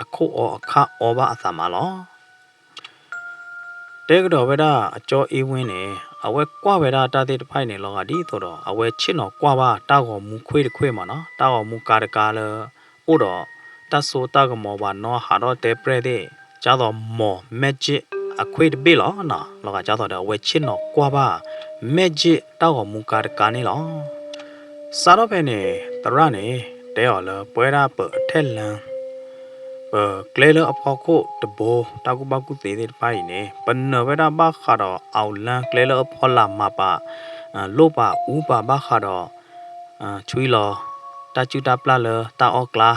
အခိၣ်အီအခၣ်အီဘၣ်အသးမးလီၤ. တဲကဒီးဝဲဒၣ်အကၠီအ့ဝ့န့ၣ် အဝဲကွၢ်ဝဲဒၣ်တၢ်သ့ၣ်တဖၣ်အံၤန့ၣ် လီၤဂာ်ဒ်သိးဒီး အဝဲဆ့ၣ်နီၤကွၢ်ဘၣ်တၢ်ဂီၤမူခွ့ၣ်တခွ့ၣ်မးနီၤ, တၢ်ဂီၤမူကါတကါလၢ အိၣ်ဒီးတၢ်စိတၢ်ကမီၤ ပှၤနီၣ်ဟးထီၣ်တဲပြဲၣ်သ့ၣ် ဒ်သိး မော် magic အခွ့ၣ်တဘ့ၣ်လီၤနီၤ. လီၤဂာ်ဒ်သိးဒီး အဝဲဆ့ၣ်နီၤကွၢ်ဘၣ် magic တၢ်ဂီၤမူကါတကါန့ၣ်လီၤ. စးထီၣ်ဖဲန့ၣ် သရၣ်န့ၣ် တဲအီၤလၢ ပဝဲဒၣ်ပအထဲလၢ ပကျဲလၢအဖီခိၣ်တဘိ တၢ်ကူၣ်ဘၣ်ကူၣ်သ့သ့ၣ်တဖၣ်အံၤန့ၣ် ပနၢၤဝဲဒၣ်ဘၣ်ဃးဒီး အောင်လမ်း ကျဲလၢအဖီလာ်မၤပာ် လိၣ်ပာ်အူပာ်ဘၣ်ဃးဒီး ဆွံလီၤ တၢ်စုၣ်တၢ်ပျၢ်လၢတၢ်အီၣ်ကျါ,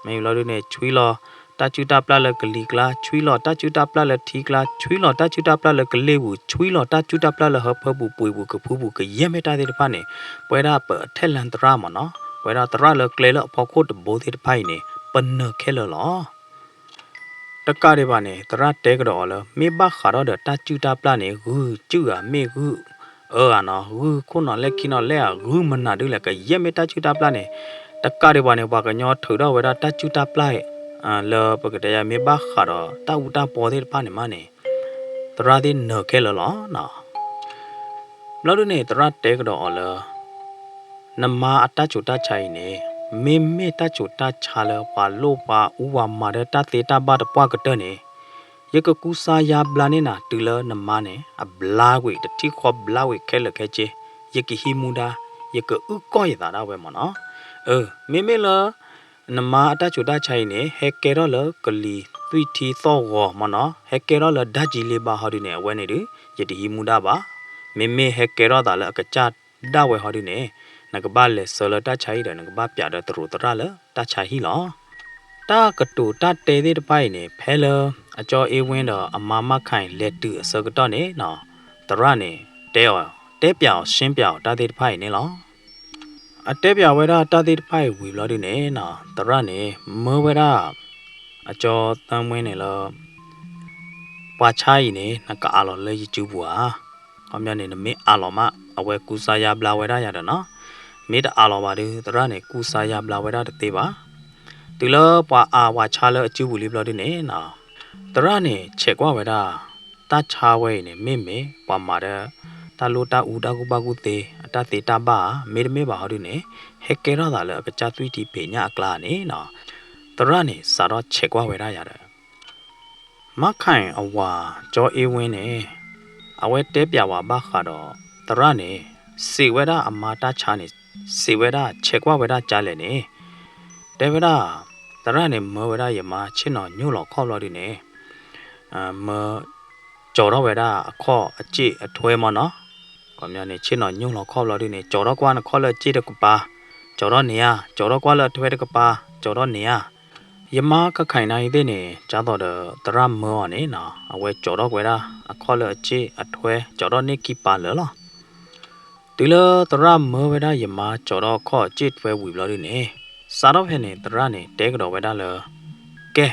မ့ၢ်ဘျီဒုးန့ၣ် ဆွံလီၤ တၢ်စုၣ်တၢ်ပျၢ်လၢကလံၤကျါ, ဆွံလီၤ တၢ်စုၣ်တၢ်ပျၢ်လၢထံကျါ, ဆွံလီၤ တၢ်စုၣ်တၢ်ပျၢ်လၢကလ့ၢ်ပူၤ, ဆွံလီၤ တၢ်စုၣ်တၢ်ပျၢ်လၢဟၢဖၢပူၤ ပှ့ၤပူၤ ကဖုပူၤ ကယဲၢ်မ့ၢ်တၢ်သ့ၣ်တဖၣ်န့ၣ် ပဝဲဒၣ်ပအထဲလၢသရၣ်မးနီၤ, ပဝဲဒၣ်သရၣ်လၢကျဲလၢအဖီခိၣ်တဘိသ့ၣ်တဖၣ်အံၤန့ၣ် ပနၢၤခဲလၢာ်လီၤ. တကးဒံးဘၣ်န့ၣ် သရၣ်တဲကဒီးအီၤလၢ မ့ၢ်ဘၣ်ဃးဒီးဒီးတၢ်စုၣ်တၢ်ပျၢ်န့ၣ် ဂုၢ်စုၣ်ဧါ မ့ၢ်ဂုၢ်အၢဧါနီၤ, ဂုၢ်ခိၣ်နီၤလဲၢ်ခံနီၤလဲၢ်ဧါ, ဂုၢ်မနုၤဒုလဲၣ်, ကယဲၢ်မ့ၢ်တၢ်စုၣ်တၢ်ပျၢ်န့ၣ်, တကးဒံးဘၣ်န့ၣ် ပှၤကညီထုးထီၣ်ဝဲဒၣ်တၢ်စုၣ်တၢ်ပျၢ် လၢပကတဲယၤ မ့ၢ်ဘၣ်ဃးဒီးတၢ်အူတၢ်ပီသ့ၣ်တဖၣ်န့ၣ်မးန့ၣ် သရၣ်သ့ၣ်နၢၤခဲလၢာ်လီၤနီၤ. ဘျီဒုန့ၣ် သရၣ်တဲကဒီးအီၤလၢ နမါအတၢ်ဆူးတၢ်ဆါအံၤန့ၣ် မ့မ့ၢ်တၢ်ဆူးတၢ်ဆါလၢပှၤလိၣ်ပှၤအူပှၤမၤဒီးတၢ်သ့တၢ်ဘၣ်တပှၢ်ကတၢၢ်န့ၣ် ယကကူစါယါဘျါန့ၢ်နၤ တုၤလၢနမါန့ၣ် အဘျါကွံာ် တထံၣ်ဃီဘျါကွံာ်ခဲလၢာ်ခဲဆ့, ယကဟံးမူဒါ, ယကအုၣ်ကီၢ်ယသးဒၣ်ဝဲမ့ၢ်နီၤ. အၢ မ့မ့ၢ်လၢ နမါအတၢ်ဆူးတၢ်ဆါအံၤန့ၣ် ဟဲကဲထီၣ်လၢကလံၤသွံၣ်ထံသီၣ်ဂီၤမ့ၢ်နီၤ, ဟဲကဲထီၣ်လၢဒၣ်ကံလ့ဘါဟီဒုန့ၣ် အဝဲန့ၣ်ဒု ယတဟံးမူဒါဘၣ်. မ့မ့ၢ်ဟဲကဲထီၣ်သးလၢအကစၢ်ဒၣ်ဝဲဟီဒုန့ၣ် နကဘၣ်လဲၤဆှၢလၢတၢ်ဆါဟံၣ်ဒီး နကဘၣ်ပျးဒီးသရူးသရၣ်လၢတၢ်ဆါဟံၣ်လီၤ. တၢ်ကတိၤတၢ်တဲသ့ၣ်တဖၣ်အံၤန့ၣ် ဖဲလၢအကၠီအ့ဝ့ဒီးအမါမၢ်ခၢၣ်အံၤ လဲၤတုၤအဆၢကတီၢ်န့ၣ်နီၤ, သရၣ်န့ၣ် တဲအီၤ, တဲပျးအီၤ ရှင်းပျးအီၤ တၢ်သ့ၣ်တဖၣ်အံၤန့ၣ်လီၤ. အတဲပျးဝဲဒၣ်တၢ်သ့ၣ်တဖၣ်အံၤဝံၤဘျီဒုန့ၣ်နီၤ, သရၣ်န့ၣ် မၢဝဲဒၣ် အကၠီသၢမွ့န့ၣ်လၢ ပှၤဆါအံၤန့ၣ် နကအးလီၤလၢယစုပူၤဧါ. ခီပညီန့ၣ် နမ့ၢ်အးလီၤမး အဝဲကူစါယါဘျါဝဲဒၣ်ယၤဒီးနီၤ, မ့ၢ်တအးလီၤဘၣ်ဒု သရၣ်န့ၣ် ကူစါယါဘျါဝဲဒၣ်တသ့ဘၣ်. တုၤလၢပှၤအးပှၤဆါလၢအစုပူၤလံဘျီဒုန့ၣ်နီၤ, သရၣ်န့ၣ် ဆဲးကွၢ်ဝဲဒၣ် တၢ်ဆါဝဲအံၤန့ၣ် မ့မ့ၢ်ပှၤမၤဒီး တၢ်လိၣ်တၢ်အူတၢ်ကူၣ်ဘၣ်ကူၣ်သ့ အတၢ်သ့တၢ်ဘၣ်ဧါ, မ့တမ့ၢ်ဘၣ်ဟီဒုန့ၣ် ဟဲကဲထီၣ်သးလၢအကစၢ်သွံၣ်ထံဖံးညၣ်အကျါန့ၣ်နီၤ, သရၣ်န့ၣ် စးထီၣ်ဆဲးကွၢ်ဝဲဒၣ်ယၤဒီး မၢ်ခၢၣ်အဝၤ ကၠီအ့ဝ့န့ၣ် အဝဲတဲပျးဝဲဘၣ်ဃးဒီး သရၣ်န့ၣ် စံးဝဲဒၣ်အမါတၢ်ဆါန့ၣ် စံးဝဲဒၣ်ဆဲးကွၢ်ဝဲဒၣ်ကလဲၣ်န့ၣ် တဲဝဲဒၣ် သရၣ်န့ၣ် မၢဝဲဒၣ်ယမါဆ့ၣ်နီၤညိၣ်လီၤခီၣ်ဘျီဒုန့ၣ် မၢ ကၠီၤထီၣ်ဝဲဒၣ်အခီၣ်အစ့ၣ်အထွဲမ့ၢ်နီၤ, ခီပညီန့ၣ် ဆ့ၣ်နီၤညိၣ်လီၤခီၣ်ဘျီဒုန့ၣ် ကၠီၤထီၣ်ကွၢ်နခီၣ်လၢအစ့ၣ်တကပၤ, ကၠီၤထီၣ်န့ၢ်ဧါ, ကၠီၤထီၣ်ကွၢ်လၢအထွဲတကပၤ, ကၠီၤထီၣ်န့ၢ်ဧါ. ယမါကၣ်ခၣ်နၤအံၤသ့ၣ်န့ၣ် ကၢ်သိးဒီးသရၣ်မၢအီၤန့ၣ်နီၤ အဝဲကၠီၤထီၣ်ဝဲဒၣ်အခီၣ်လၢအစ့ၣ်အထွဲ ကၠီၤထီၣ်န့ၢ်ခံပၤလၢာ်လီၤ. တုၤလၢသရၣ်မၢဝဲဒၣ်ယမါကၠီၤထီၣ်အခီၣ်အစ့ၣ်ထွဲဝံၤဘျီဒုန့ၣ် စးထီၣ်ဖဲန့ၣ် သရၣ်န့ၣ် တဲကဒီးဝဲဒၣ်လၢ ကဲ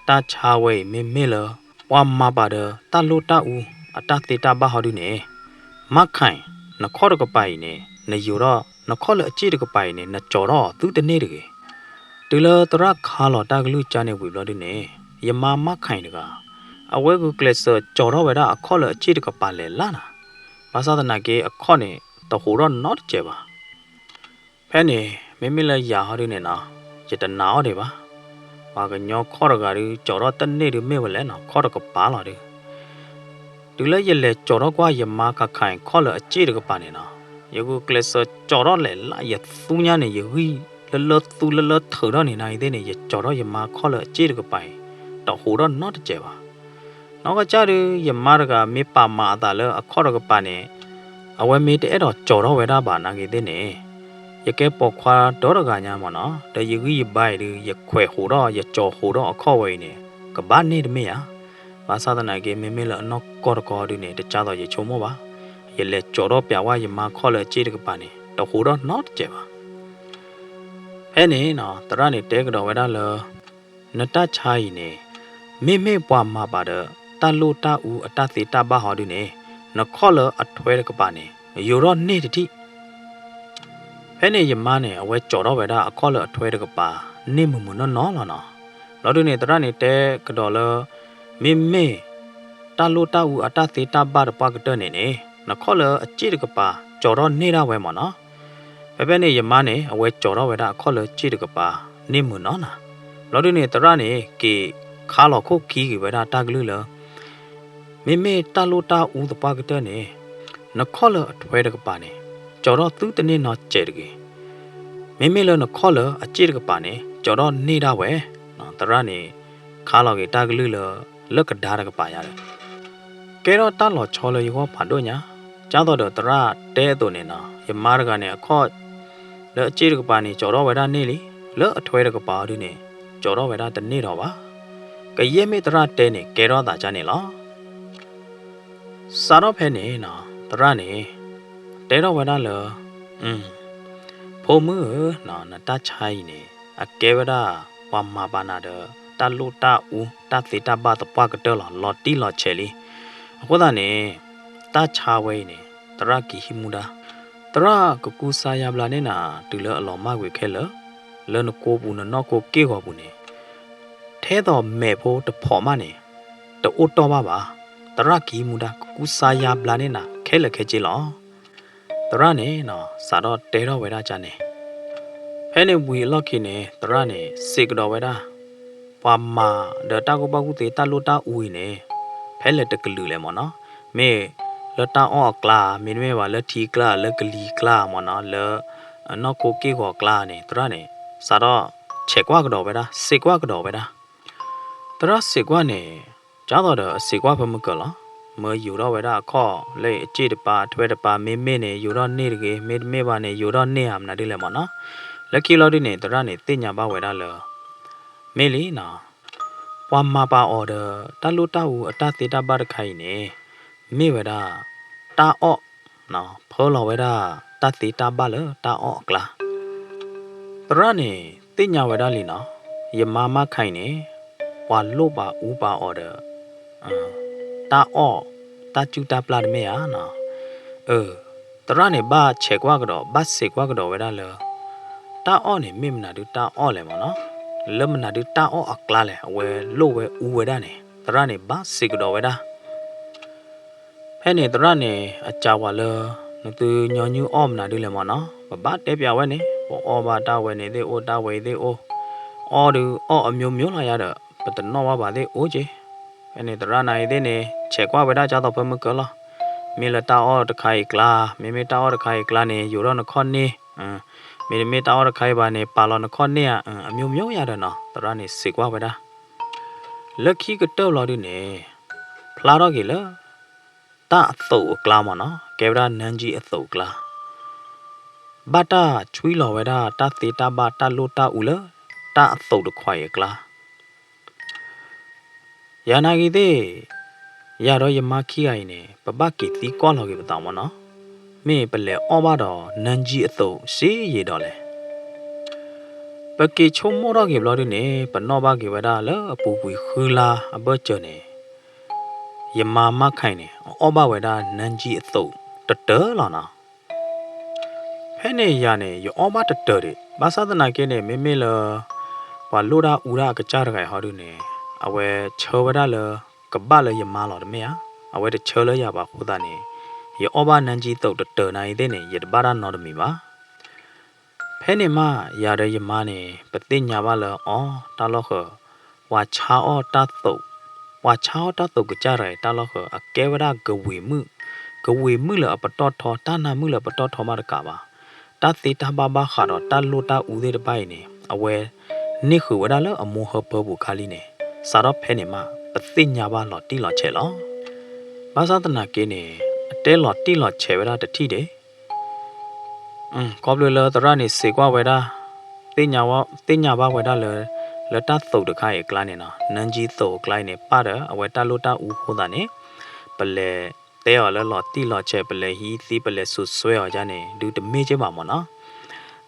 တၢ်ဆါဝဲအံၤမ့မ့ၢ်လၢ ပှၤမၤပာ်ဒီးတၢ်လိၣ်တၢ်အူအတၢ်သ့တၢ်ဘၣ်ဟီဒုန့ၣ် မၢ်ခၢၣ် နခီၣ်တကပၤအံၤန့ၣ် နယိၤထီၣ် နခီၣ်လၢအစ့ၣ်တကပၤအံၤန့ၣ် နကၠီၤထီၣ်အီၤသုတန့ၢ်တဂ့ၤ. တုၤလၢသရၣ်ခါလီၤတၢ်ကလုၢ်ကါန့ၣ်ဝံၤဘျီဒုန့ၣ် ယမါမၢ်ခၢၣ်တဂၤ အဝဲဂုာ်ကျဲးစၢးကၠီၤထီၣ်ဝဲဒၣ်အခီၣ်လၢအစ့ၣ်တကပၤလဲၤလၢ်နၤ, ဘၣ်ဆၣ်သနာ်က့အခီၣ်န့ၣ် တဟူးထီၣ်နီတစဲးဘၣ်. ဖဲန့ၣ် မ့မ့ၢ်လၢယၤဟီဒုန့ၣ်နီၤ ယတနာ်အီၤဒံးဘၣ်. ပှၤကညီခီၣ်တဂၤဒု ကၠီၤထီၣ်တန့ၢ်ဒုမ့ၢ်ဝဲလဲၣ်နီၤ ခီၣ်တကပၤလီၤဒု တုၤလၢယလဲၤကၠီၤထီၣ်ကွၢ်ယမါခါခါအံၤခီၣ်လၢအစ့ၣ်တကပၤန့ၣ်နီၤ ယဂုာ်ကျဲးစၢးကၠီၤထီၣ်လဲၤလၢ် ယသူညါန့ၣ် ယဂံၢ်လၢလၢသူလၢလၢထုးထီၣ်န့ၣ် နၤအံၤသ့ၣ်န့ၣ် ယကၠီၤထီၣ်ယမါခီၣ်လၢအစ့ၣ်တကပၤအံၤ တဟူးထီၣ်နီတစဲးဘၣ်. နီၢ်ကစၢ်ဒု ယမါတဂၤမ့ၢ်ပာ်မၤအသးလၢအခီၣ်တကပၤန့ၣ် အဝဲမ့ၢ်တအဲၣ်ဒိးကၠီၤထီၣ်ဝဲဒၣ်ဘၣ်နာ်က့ၤသ့ၣ်န့ၣ် ယကဲပိာ်ခွါဒီတဂၤညါမ့ၢ်နီၤ ဒီးယဂံၢ်ယဘါအံၤဒု ယခွဲးဟူးထီၣ် ယကၠီၤဟူးထီၣ်အခီၣ်ဝဲအံၤန့ၣ် ကဘၣ်န့ၢ်တမ့ၢ်ဧါ. ဘၣ်ဆၣ်သနာ်က့ မ့မ့ၢ်လၢအနီၢ်ကီၢ်တကီၢ်ဒုန့ၣ် တကၢ်သိးယဆိကမိၣ်ဘၣ်. ယလဲၤကၠီၤထီၣ်ပျးဝဲယမါခီၣ်လၢအစ့ၣ်တကပၤန့ၣ် တဟူးထီၣ်နီတစဲးဘၣ်. ဖဲန့ၣ်နီၤ သရၣ်န့ၣ်တဲကဒီးဝဲဒၣ်လၢ နတၢ်ဆါအံၤန့ၣ် မ့မ့ၢ်ပှၤမၤပာ်ဒီး တၢ်လိၣ်တၢ်အူအတၢ်သ့တၢ်ဘၣ်ဟီဒုန့ၣ် နခီၣ်လၢအထွဲတကပၤန့ၣ် ယိၤထီၣ်န့ၢ်တထံၣ်. ဖဲန့ၣ်ယမါန့ၣ် အဝဲကၠီၤထီၣ်ဝဲဒၣ်အခီၣ်လၢအထွဲတကပၤ န့ၢ်မုာ်မုာ်နီၢ်နီၢ်လီၤနီၤ. ဘျီဒုန့ၣ် သရၣ်န့ၣ်တဲကဒီးလၢ မ့မ့ၢ် တၢ်လိၣ်တၢ်အူအတၢ်သ့တၢ်ဘၣ်တပှၢ်ကတၢၢ်န့ၣ်န့ၣ် နခီၣ်လၢအစ့ၣ်တကပၤ ကၠီၤထီၣ်န့ၢ်ဒၣ်ဝဲမ့ၢ်နီၤ. ဖဲဖဲန့ၣ်ယမါန့ၣ် အဝဲကၠီၤထီၣ်ဝဲဒၣ်အခီၣ်လၢစ့ၣ်တကပၤ န့ၢ်မုာ်နီၢ်နီၤ. ဘျီဒုန့ၣ် သရၣ်န့ၣ် က့ၤခါလီၤခိၣ်ခံက့ၤဝဲဒၣ်တၢ်ကလုၢ်လၢ မ့မ့ၢ်တၢ်လိၣ်တၢ်အူသပှၢ်ကတၢၢ်န့ၣ် နခီၣ်လၢအထွဲတကပၤန့ၣ် ကၠီၤထီၣ်သုတန့ၢ်နီတစဲးတဂ့ၤ. မ့မ့ၢ်လၢနခီၣ်လၢအစ့ၣ်တကပၤန့ၣ် ကၠီၤထီၣ်န့ၢ်ဒၣ်ဝဲ. သရၣ်န့ၣ် ခါလီၤက့ၤတၢ်ကလုၢ်လၢ လၢကဒါတကပၤယါဒီး ကဲထီၣ်တၢ်လီၤဆီလၢယဂီၢ်ဖးဒိၣ်ညါ, ကၢ်သိးဒီးသရၣ်တဲအသိးန့ၣ်နီၤ, ယမါတဂၤန့ၣ် အခီၣ် လၢအစ့ၣ်တကပၤန့ၣ် ကၠီၤထီၣ်ဝဲဒၣ်န့ၢ်လံ, လၢအထွဲတကပၤအီၤဒုန့ၣ် ကၠီၤထီၣ်ဝဲဒၣ်တန့ၢ်ထီၣ်ဘၣ်. ကယဲၢ်မ့ၢ်သရၣ်တဲန့ၣ် ကဲထီၣ်သးကၢ်န့ၣ်လီၤ. စးထီၣ်ဖဲန့ၣ်နီၤ, သရၣ်န့ၣ် တဲထီၣ်ဝဲဒၣ်လၢ ဖိမုၣ်ဧၢ, နတၢ်ဆါအံၤန့ၣ် အကဲဝဲဒၣ်ပှၤမၤပာ်နၤဒီး တၢ်လိၣ်တၢ်အူ တၢ်သ့တၢ်ဘၣ်သပှၢ်ကတၢၢ်လီၤ. လီၤတံၢ်လီၤဆဲးလံ. အဃိသတးန့ၣ် တၢ်ဆါဝဲအံၤန့ၣ် သရၣ်က့ၤဟံးမူဒါ, သရၣ်ကကူစါယါဘျါန့ၢ်နၤ တုၤလၢအလီၤမၢ်ကွံာ်ခဲလၢာ်, လၢနကိပူၤနနီၢ်ခိက့ၢ်ဂီၤပူၤန့ၣ် ထဲသိးမဲးဖိတဖိးမးန့ၣ် တအိၣ်တီၢ်ဘၣ်ဘၣ်. သရၣ်က့ၤဟံးမူဒါ ကကူစါယါဘျါန့ၢ်နၤ ခဲလၢာ်ခဲဆ့လီၤ. သရၣ်န့ၣ်နီၤ စးထီၣ်တဲထီၣ်ဝဲဒၣ်ကန့ၣ်, ဖဲန့ၣ်ဝံၤအလီၢ်ခံန့ၣ် သရၣ်န့ၣ် စံးကဒီးဝဲဒၣ်, ပှၤမၤဒီးတၢ်ကူၣ်ဘၣ်ကူၣ်သ့ တၢ်လိၣ်တၢ်အူအံၤန့ၣ် ဖဲလဲၣ်တကလုာ်လဲၣ်မ့ၢ်နီၤ, မ့ၢ်လၢတၢ်အီၣ်အကျါ, မ့တမ့ၢ်ဘၣ်လၢထံကျါ, လၢကလံၤကျါမ့ၢ်နီၤ, လၢနီၢ်ခိက့ၢ်ဂီၤကျါန့ၣ် သရၣ်န့ၣ် စးထီၣ်ဆဲးကွၢ်ကဒီးဝဲဒၣ်, စံးကွၢ်ကဒီးဝဲဒၣ်. သရၣ်စံးကွၢ်န့ၣ် ကၢ်သိးဒီးအစံးကွၢ်ဖဲမုၢ်ကၢၤလီၤ. မၢယူၤထီၣ်ဝဲဒၣ်အခီၣ်လၢအစ့ၣ်တပၤ ထွဲတပၤ, မ့မ့ၢ်န့ၣ် ယူၤထီၣ်န့ၢ်တဂ့ၤ, မ့တမ့ၢ်ဘၣ်န့ၣ် ယူၤထီၣ်န့ၢ်ဧါ မနုၤဒ်လဲၣ်မ့ၢ်နီၤ. လၢခံလီၤဒုန့ၣ် သရၣ်န့ၣ် သ့ၣ်ညါဘၣ်ဝဲဒၣ်လၢ မ့ၢ်လံနီၤ, ပှၤမၤပာ်အီၤဒီး တၢ်လိၣ်တၢ်အူအတၢ်သ့တၢ်ဘၣ်တခါအံၤန့ၣ် မ့ၢ်ဝဲဒၣ် တၢ်အီၣ်, ဖၢလီၤဝဲဒၣ် တၢ်သ့တၢ်ဘၣ်လၢတၢ်အီၣ်အကျါ. သရၣ်န့ၣ် သ့ၣ်ညါဝဲဒၣ်လံနီၤ, ယမါမၢ်ခါအံၤန့ၣ် ပှၤလိၣ်ပာ်အူပာ်အီၤဒီး တၢ်အီၣ်, တၢ်ကူၣ်တၢ်ပျၢ်တမ့ၢ်ဧါနီၤ. အၢ သရၣ်န့ၣ် ဘၣ်ဆဲးကွၢ်ကဒီး, ဘၣ်စံးကွၢ်ကဒီးဝဲဒၣ်လၢ တၢ်အီၣ်န့ၣ် မ့ၢ်မနုၤဒုတၢ်အီၣ်လဲၣ်မ့ၢ်နီၤ, လၢမနုၤဒုတၢ်အီၣ်အကျါလဲၣ်, အဝဲလိၣ်ဝဲအူဝဲဒၣ်န့ၣ် သရၣ်န့ၣ် ဘၣ်စံးကဒီးဝဲဒၣ်. ဖဲန့ၣ်သရၣ်န့ၣ် အစံးဝဲလၢ နသုညီနုၢ်အီၣ်မနုၤဒ်လဲၣ်မ့ၢ်နီၤ, ပဘၣ်တဲပျးဝဲန့ၣ်, ပအီၣ်ဘၣ်တၢ်ဝဲန့ၣ်သ့ၣ်အိၣ်, တၢ်ဝဲအံၤသ့ၣ်အိၣ်, အီၣ်ဒုးအီၣ်အမျိုးမျိုးလီၤယၤဒီး ပတနီၣ်ဘၣ်ဘၣ်သ့ၣ်အိၣ်က့. ဖဲန့ၣ်သရၣ်န့ၣ်အံၤသ့ၣ်န့ၣ် ဆဲးကွၢ်ဝဲဒၣ်ကၢ်သိးဖဲမုၢ်ကၢၤလီၤ. မ့ၢ်လၢတၢ်အီၣ်တခါအံၤအကျါ, မ့မ့ၢ်တၢ်အီၣ်တခါအံၤအကျါန့ၣ် ယူၤထီၣ်နခီၣ်န့ၢ်, မ့တမ့ၢ်တၢ်အီၣ်တခါအံၤဘၣ်န့ၣ် ပာ်လီၤနခီၣ်န့ၢ်ဧါ, အမျိုးမျိုးယၤဒီးနီၤ, သရၣ်န့ၣ်စံးကွၢ်ဝဲဒၣ်. လၢခံကတၢၢ်လီၤဒုန့ၣ် ဖျါထီၣ်က့ၤလၢ တၢ်အသိးအကျါမ့ၢ်နီၤ, ကဲဝဲဒၣ် နၢကၠံအသိးအကျါ, ဘၣ်တၢ်ဆွံလီၤဝဲဒၣ် တၢ်သ့တၢ်ဘၣ် တၢ်လိၣ်တၢ်အူလၢ တၢ်အသိးတခါအံၤအကျါ. ယၤနာ်ဂ့ၤသ့ၣ်, ယၤဒီးယမါခံဂၤအံၤန့ၣ် ပဘၣ်က့ၤသံကွၢ်လီၤက့ၤပသးမ့ၢ်နီၤ, မ့ၢ်ပလဲၤအီၣ်ဘၣ်ဒီး နၢကၠံအသိးစ့ယံာ်ဒီးလဲၣ်. ပက့ၤဆိကမိၣ်ထီၣ်က့ၤဘျီဒုန့ၣ် ပနီၣ်ဘၣ်က့ၤဝဲဒၣ်လၢအပူၤကွံာ်ဃုလါအဘၢၣ်စၢၤန့ၣ် ယမါမၢ်ခါအံၤန့ၣ် အအီၣ်ဘၣ်ဝဲဒၣ် နၢကၠံအသိးတတၢၢ်လီၤနီၤ. ဖဲန့ၣ်ယၤန့ၣ် ယအီၣ်ဘၣ်တတၢၢ်ဒံး, ဘၣ်ဆၣ်သနာ်က့န့ၣ် မ့မ့ၢ်လၢ ပှၤလိၣ်တၢ်အူတၢ်အကစၢ်တဂၤအံၤဟီဒုန့ၣ် အဝဲဆၢဝဲဒၣ်လၢ ကဘၣ်လၢယမါလီၤတမ့ၢ်ဧါ, အဝဲတဆၢလၢယၤဘၣ်အဃိသတးန့ၣ် ယအီၣ်ဘၣ်နၢကၠံအသိးတတၢၢ်နၤအံၤသ့ၣ်န့ၣ် ယတဘၣ်တၢ်နီတမံၤဘၣ်. ဖဲန့ၣ်မး ယၤဒီးယမါန့ၣ် ပသ့ၣ်ညါဘၣ်လၢ အီ တၢ်လီၢ်ဃၢၤ, ပှၤဆါအီၣ်တၢ်သိး, ပှၤဆါအီၣ်တၢ်သိးကစၢ်တဂၤအံၤ တၢ်လီၢ်ဃၢၤ အကဲဝဲဒၣ်ကဝံၤမုၣ်, ကဝံၤမုၣ်လၢအပတီၢ်ထီ, တၢ်နါမုၣ်လၢအပတီၢ်ထီမးတကးဘၣ်, တၢ်သ့တၢ်ဘၣ်ဘၣ်ဃးဒီးတၢ်လိၣ်တၢ်အူသ့ၣ်တဖၣ်အံၤန့ၣ် အဝဲန့ၢ်ဃုာ်ဝဲဒၣ်လၢအမိၢ်ဟၢဖၢပူၤခါလံန့ၣ်, စးထီၣ်ဖဲန့ၣ်မး ပသ့ၣ်ညါဘၣ်လီၤတံၢ်လီၤဆဲးလီၤ. ဘၣ်ဆၣ်သနာ်က့န့ၣ် အတဲလီၤတံၢ်လီၤဆဲးဝဲဒၣ်တထံၣ်ဒံး ခီဖျိလၢသရၣ်န့ၣ်စံးကွၢ်ဝဲဒၣ်, သ့ၣ်ညါဝဲ, သ့ၣ်ညါဘၣ်ဝဲဒၣ်လၢ လၢတၢ်သိးတခါအံၤအကျါန့ၣ်နီၤ, နၢကၠံသိးအကျါအံၤန့ၣ် ပၣ်ဒီးအဝဲတၢ်လိၣ်တၢ်အူအဃိသတးန့ၣ် ပလဲၤတဲအီၤလၢလီၤတံၢ်လီၤဆဲး, ပလဲၤဟံးသံ, ပလဲၤစိာ်စွဲအီၤဒ်န့ၣ် ဒုးတမ့ၢ်က့ဘၣ်မ့ၢ်နီၤ.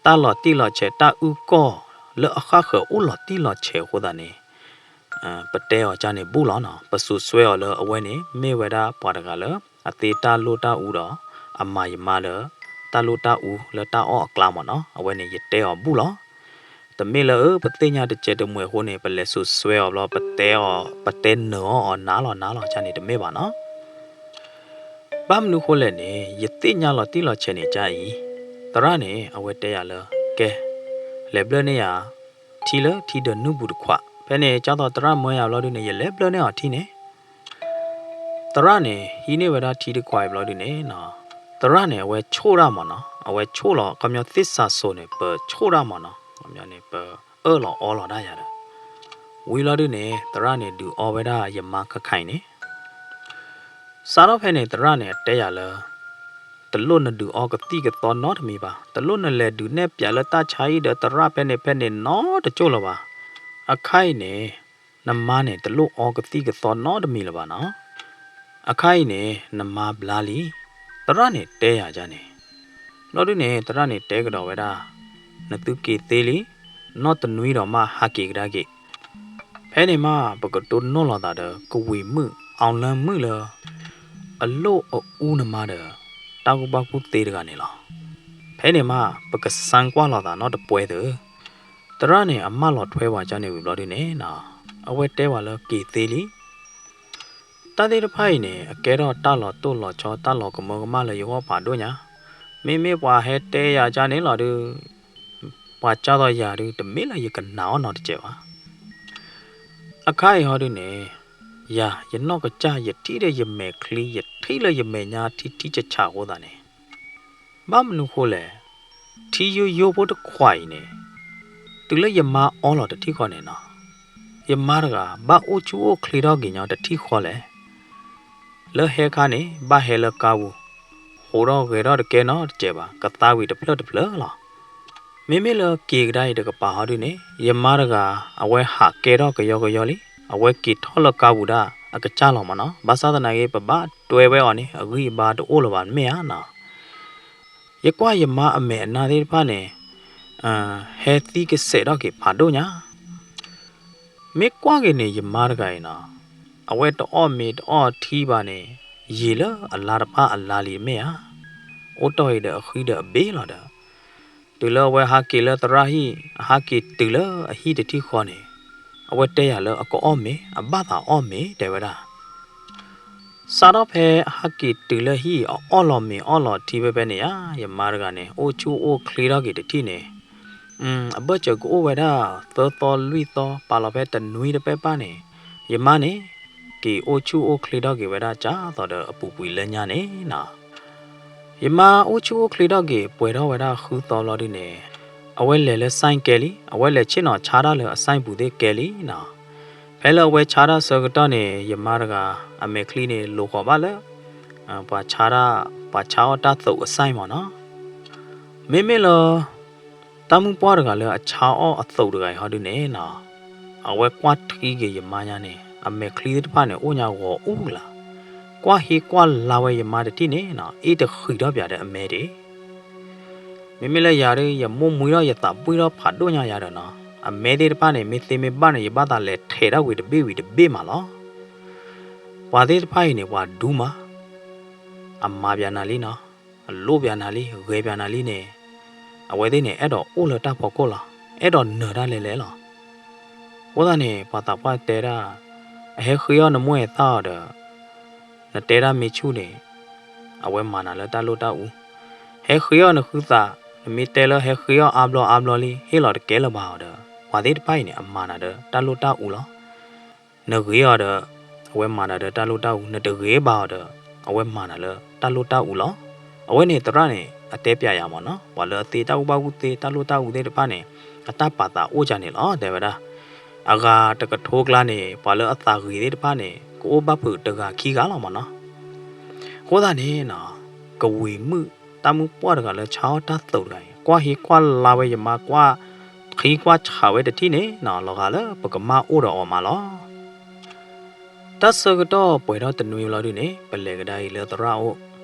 တၢ်လီၤတံၢ်လီၤဆဲး တၢ်အုၣ်ကီၢ်လၢအဃၣ်ဃၢၤအိၣ်လီၤတံၢ်လီၤဆဲးအဃိသတးန့ၣ် ပတဲအီၤဒ်န့ၣ်ဘူးလီၤနီၤ. ပစိာ်စွဲအီၤလၢအဝဲန့ၣ် မ့ၢ်ဝဲဒၣ်ပှၤတဂၤလၢ အသ့တၢ်လိၣ်တၢ်အူဒီး အမၤယမါလၢ တၢ်လိၣ်တၢ်အူလၢတၢ်အီၣ်အကျါမ့ၢ်နီၤ, အဝဲန့ၣ်ယတဲအီၤဘူးလီၤ. တမ့ၢ်လၢ အၢ ပသ့ၣ်ညါတစဲးတမှဲၤအဃိန့ၣ် ပလဲၤစိာ်စွဲအီၤဘျီ ပတဲအီၤ, ပတဲနၢၤအီၤ နၤလီၤနၤလီၤ ဒ်န့ၣ်တမ့ၢ်ဘၣ်နီၤ. ဘၣ်မနုၤဃိလဲၣ်န့ၣ် ယသ့ၣ်ညါလီၤတံၢ်လီၤဆဲးန့ၣ်ဒ်အံၤ, သရၣ်န့ၣ် အဝဲတဲယၤလၢ ကဲ, လဲၤဘျၢၣ်န့ၢ်ယၤ ထံလၢထံဒၢးနုၢ်ပူၤတခွး, ဖဲန့ၣ် ကၢ်သိးသရၣ်မၢယၤဘျီဒုန့ၣ် ယလဲၤဘျၢၣ်န့ၢ်အီၤထံန့ၣ် သရၣ်န့ၣ် ဟံးန့ၢ်ဝဲဒၣ်ထံတခွးအံၤဘျီဒုန့ၣ်နီၤ, သရၣ်န့ၣ် အဝဲဆိၣ်တၢ်မ့ၢ်နီၤ, အဝဲဆိၣ်လီၤ ခီပညီသ့ၣ်စးစိၤန့ၣ် ပဆိၣ်တၢ်မ့ၢ်နီၤ, ခီပညီန့ၣ် ပအၢၣ်လီၤအီလီၤတၢ်ယၤဒီး ဝံၤလီၤဒုန့ၣ် သရၣ်န့ၣ် ဒုးအီဝဲဒၣ်ယမါခါခါအံၤန့ၣ် စးထီၣ်ဖဲန့ၣ် သရၣ်န့ၣ် အတဲယၤလၢ တလိၣ်နဒုးအီကသံၣ်ကသီနီတမံၤဘၣ်, တလိၣ်နလဲၤဒုးနဲၣ်ပၠးလၢတၢ်ဆါဟံၣ်ဒီးသရၣ်ဖဲန့ၣ်ဖဲန့ၣ်နီတကၠိၢ်လၢၤဘၣ်. အခါအံၤန့ၣ် နမါန့ၣ် တလိၣ်အီကသံၣ်ကသီနီတမံၤလၢၤဘၣ်နီၤ. အခါအံၤန့ၣ် နမါဘျါလံ. သရၣ်န့ၣ်တဲယၤဒ်န့ၣ်. ဘျီဒုန့ၣ် သရၣ်န့ၣ်တဲကဒီးဝဲဒၣ်, နသုက့ၤသ့လံ, နီၢ်တနွံဒီးမးဟးက့ၤကဒါက့ၤ. ဖဲန့ၣ်မး ပကတိၢ်နီၣ်လီၤသးဒီး ကဝံၤမုၣ် အောင်လင်းမုၣ်လၢ အလိၣ်အအူနမါဒီး တၢ်ကူၣ်ဘၣ်ကူၣ်သ့တဂၤန့ၣ်လီၤ. ဖဲန့ၣ်မး ပကစၢကွၢ်လီၤသးနီတပှဲသု, သရၣ်န့ၣ် အမၢလီၤထွဲဝဲကၢ်န့ၣ်ဝံၤဘျီဒုန့ၣ်နီၤ, အဝဲတဲဝဲလၢက့ၤသ့လံ. တၢ်သ့ၣ်တဖၣ်အံၤန့ၣ် အကဲထီၣ်တၢ်လီၤတိၢ်လီၤဆီ တၢ်လီၤကမၢကမၣ်လၢယဂီၢ်ဖးဒိၣ်ညါ, မ့မ့ၢ်ပှၤဟဲတဲယၤကၢ်န့ၣ်လီၤဒုး, ပှၤကၢ်သိးယၤဒုး တမ့ၢ်လၢယကနာ်အီၤနီတစဲးဘၣ်. အခါအံၤဟီဒုန့ၣ်, ယၤ ယနီၢ်ကစၢ် ယထံၣ်ဒီးယမဲာ်ချံ ယထံၣ်လၢယမဲာ်ညါထံထံဆးဆးအဃိသတးန့ၣ်, ဘၣ်မနုၤဃိလဲၣ်, ထံယိယိဖိတခွးအံၤန့ၣ်, တုၤလၢယမါအီလီၤတထံၣ်ဃီန့ၣ်နီၤ, ယမါတဂၤ ဘၣ်အိၣ်ဆူၣ်အိၣ်ချ့ထီၣ်က့ၤညီတထံၣ်ဃီလဲၣ်. လၢဟဲခါန့ၣ် ဘၣ်ဟဲလၢကါပူၤ, ဟိးထီၣ်ဂဲၤထီၣ်တကဲနီတစဲးဘၣ်, ကသါဝံၤတဖျၢၣ်တဖျၢၣ်လီၤ. မ့မ့ၢ်လၢက့ၤကဒါအံၤတကပၤဟီဒုန့ၣ် ယမါတဂၤ အဝဲဟးကဲထီၣ်ကယီကယီလံ, အဝဲက့ၤထီၣ်လၢကါပူၤဒၣ်အကစၢ်လီၤမးနီၤ, ဘၣ်ဆၣ်သနာ်က့ ပဘၣ်တွဲဝဲအီၤန့ၣ် အဂံၢ်အဘါတအိၣ်လၢၤဘၣ် မ့ၢ်ဧါနီၤ. ယကွၢ်ယမါအမဲာ်အနၢ်သ့ၣ်တဖၣ်န့ၣ်, ဟဲသံကစဲးထီၣ်က့ၤဖးဒိၣ်ညါ. မ့ၢ်ကွၢ်က့ၤန့ၣ် ယမါတဂၤအံၤနီၤ, အဝဲတအီၣ်မ့ၤတအီၣ်ထံဘၣ်န့ၣ်, ယံာ်လၢအလါတဖၣ်အလါလံမ့ၢ်ဧါ. အိၣ်တ့ၢ်အံၤဒီးအဃံဒီးအဘ့ၣ်လီၤဒီး, တုၤလၢအဝဲဟးက့ၤလၢသရၣ်ဟံၣ်, အဟးက့ၤတုၤလၢအဟံၣ်တထံၣ်ဃီန့ၣ်, အဝဲတဲယၤလၢအကအီၣ်မ့ၤ, အဘၣ်သးအီၣ်မ့ၤ တဲဝဲဒၣ်. စးထီၣ်ဖဲအဟးက့ၤတုၤလၢဟံၣ် အအီၣ်လီၤမ့ၤအီၣ်လီၤထံဖဲဖဲန့ၣ်ဧါ, ယမါတဂၤန့ၣ် အိၣ်ဆူၣ်အိၣ်ချ့ထီၣ်က့ၤတထံၣ်န့ၣ်, အဘၢၣ်စၢၤကအိၣ်ဝဲဒၣ် သၢသီလွံၢ်သီ ပာ်လီၤဖဲတနွံတပဲၢ်ဘၣ်န့ၣ်, ယမါန့ၣ် က့ၤအိၣ်ဆူၣ်အိၣ်ချ့ထီၣ်က့ၤဝဲဒၣ်ကၢ်သိးဒီးအပူၤကွံာ်လၢညါန့ၣ်နီၤ. ယမါအိၣ်ဆူၣ်အိၣ်ချ့ထီၣ်က့ၤ ပှဲၤထီၣ်ဝဲဒၣ်ဃုသီဘျီဒုန့ၣ်, အဝဲလဲၤလၢ ဆိုင် ကဲလံ, အဝဲလဲၤဆ့ၣ်နီၤဆါတၢ်လၢအဆိုင်ပူၤသ့ၣ်ကဲလံနီၤ. ဖဲလၢအဝဲဆါတၢ်ဆၢကတီၢ်န့ၣ် ယမါတဂၤ အမဲာ်ချံန့ၣ် လိာ်ဃီၤဘၣ်လၢ ပှၤဆါတၢ်, ပှၤဆါအီၣ်တၢ်သိးအဆိုင်မးနီၤ. မ့မ့ၢ်လၢ တၢ်မုၣ်ပှၢ်တဂၤလၢအဆါအီၣ်အသိးတဂၤအံၤဟီဒုန့ၣ်နီၤ, အဝဲကွၢ်ထံက့ၤယမါညါန့ၣ် အမဲာ်ချံသ့ၣ်တဖၣ်န့ၣ် အိၣ်ညါဂီၤအူလၢ်, ကွၢ်ဟ့ကွၢ်လါဝဲယမါတထံၣ်န့ၣ်နီၤ, အ့ၣ်တဃံးထီၣ်ပၠးဒီးအမဲာ်ဒၣ် မ့မ့ၢ်လၢယၤဒုး ယမိၢ်မှံထီၣ်ယသးပှံၢ်ထီၣ်ဖးဒိၣ်ညါယၤဒီးနီၤ, အမဲာ်သ့ၣ်တဖၣ်န့ၣ် မ့ၢ်သ့မ့ၢ်ဘၣ်န့ၣ် ယဘၣ်သးလဲၤထဲးဒၣ်ဝံၤတဘ့ၣ်ဝံၤတဘ့ၣ်မးလီၤ. ပှၤသ့ၣ်တဖၣ်အံၤန့ၣ် ပှၤဒူမး, အမၤပၠးနၤလံနီၤ, အလိၣ်ပၠးနၤလံ, ဂဲၤပၠးနၤလံန့ၣ်, အဝဲသ့ၣ်န့ၣ် အဲၣ်ဒိးအိၣ်လၢတၢ်ဖီခိၣ်လီၤ, အဲၣ်ဒိးနၢၤတၢ်လဲၤလဲၤလီၤ. အဃိသတးန့ၣ် ပှၤသးပှၢ်တဲဒၣ်, အဟဲဃ့အီၣ်နမိၢ်အသၣ်အီၤဒီး နတဲဒၣ်မ့ၢ်ဆူၣ်န့ၣ်, အဝဲမၤနၤလၢတၢ်လိၣ်တၢ်အူ, ဟဲဃ့အီၣ်နဃုသး, နမ့ၢ်တဲလၢဟဲဃ့အီၣ်အါဘျီအါဘျီလံ ဟ့ၣ်လီၤတကဲလၢၤဘၣ်အီၤဒီး ပှၤသ့ၣ်တဖၣ်အံၤန့ၣ် အမၤနၤဒီးတၢ်လိၣ်တၢ်အူလီၤ. နဂ့ၤအီၤဒီး အဝဲမၤနၤဒီးတၢ်လိၣ်တၢ်အူ, နတဂ့ၤဘၣ်အီၤဒီး အဝဲမၤနၤလၢတၢ်လိၣ်တၢ်အူလီၤ. အဝဲန့ၣ်သရၣ်န့ၣ် အတဲပၠးယၤမးနီၤ, ပှၤလၢအသ့တၢ်ကူၣ်ဘၣ်ကူၣ်သ့ တၢ်လိၣ်တၢ်အူသ့ၣ်တဖၣ်န့ၣ် အတၢ်ပာ်သးအိၣ်ကၢ်န့ၣ်လီၤ တဲဝဲဒၣ်. အဂၤတကထိကျါန့ၣ် ပှၤလၢအသးဂ့ၤသ့ၣ်တဖၣ်န့ၣ် ကအိၣ်ဘၣ်ဖုးတဂၤခံဂၤလီၤမးနီၤ. အဃိသတးန့ၣ်နီၤ, ကဝံၤမုၣ် တၢ်မုၣ်ပှၢ်တဂၤလၢဆါအီၣ်တၢ်သိးတဂၤအံၤ ကွၢ်ဟ့ကွၢ်လါဝဲယမါ ကွၢ်ထံကွၢ်ဆးဝဲတထံၣ်န့ၣ်နီၤ, လီၤဂာ်လၢပကမၢ်အိၣ်ဒီးအီၤမးလီၤ. တၢ်ဆၢကတီၢ်ပှဲၤထီၣ်တနွံဘျီဒုန့ၣ် ပလဲၤကဒါအံၤလၢသရၣ်အအိၣ်,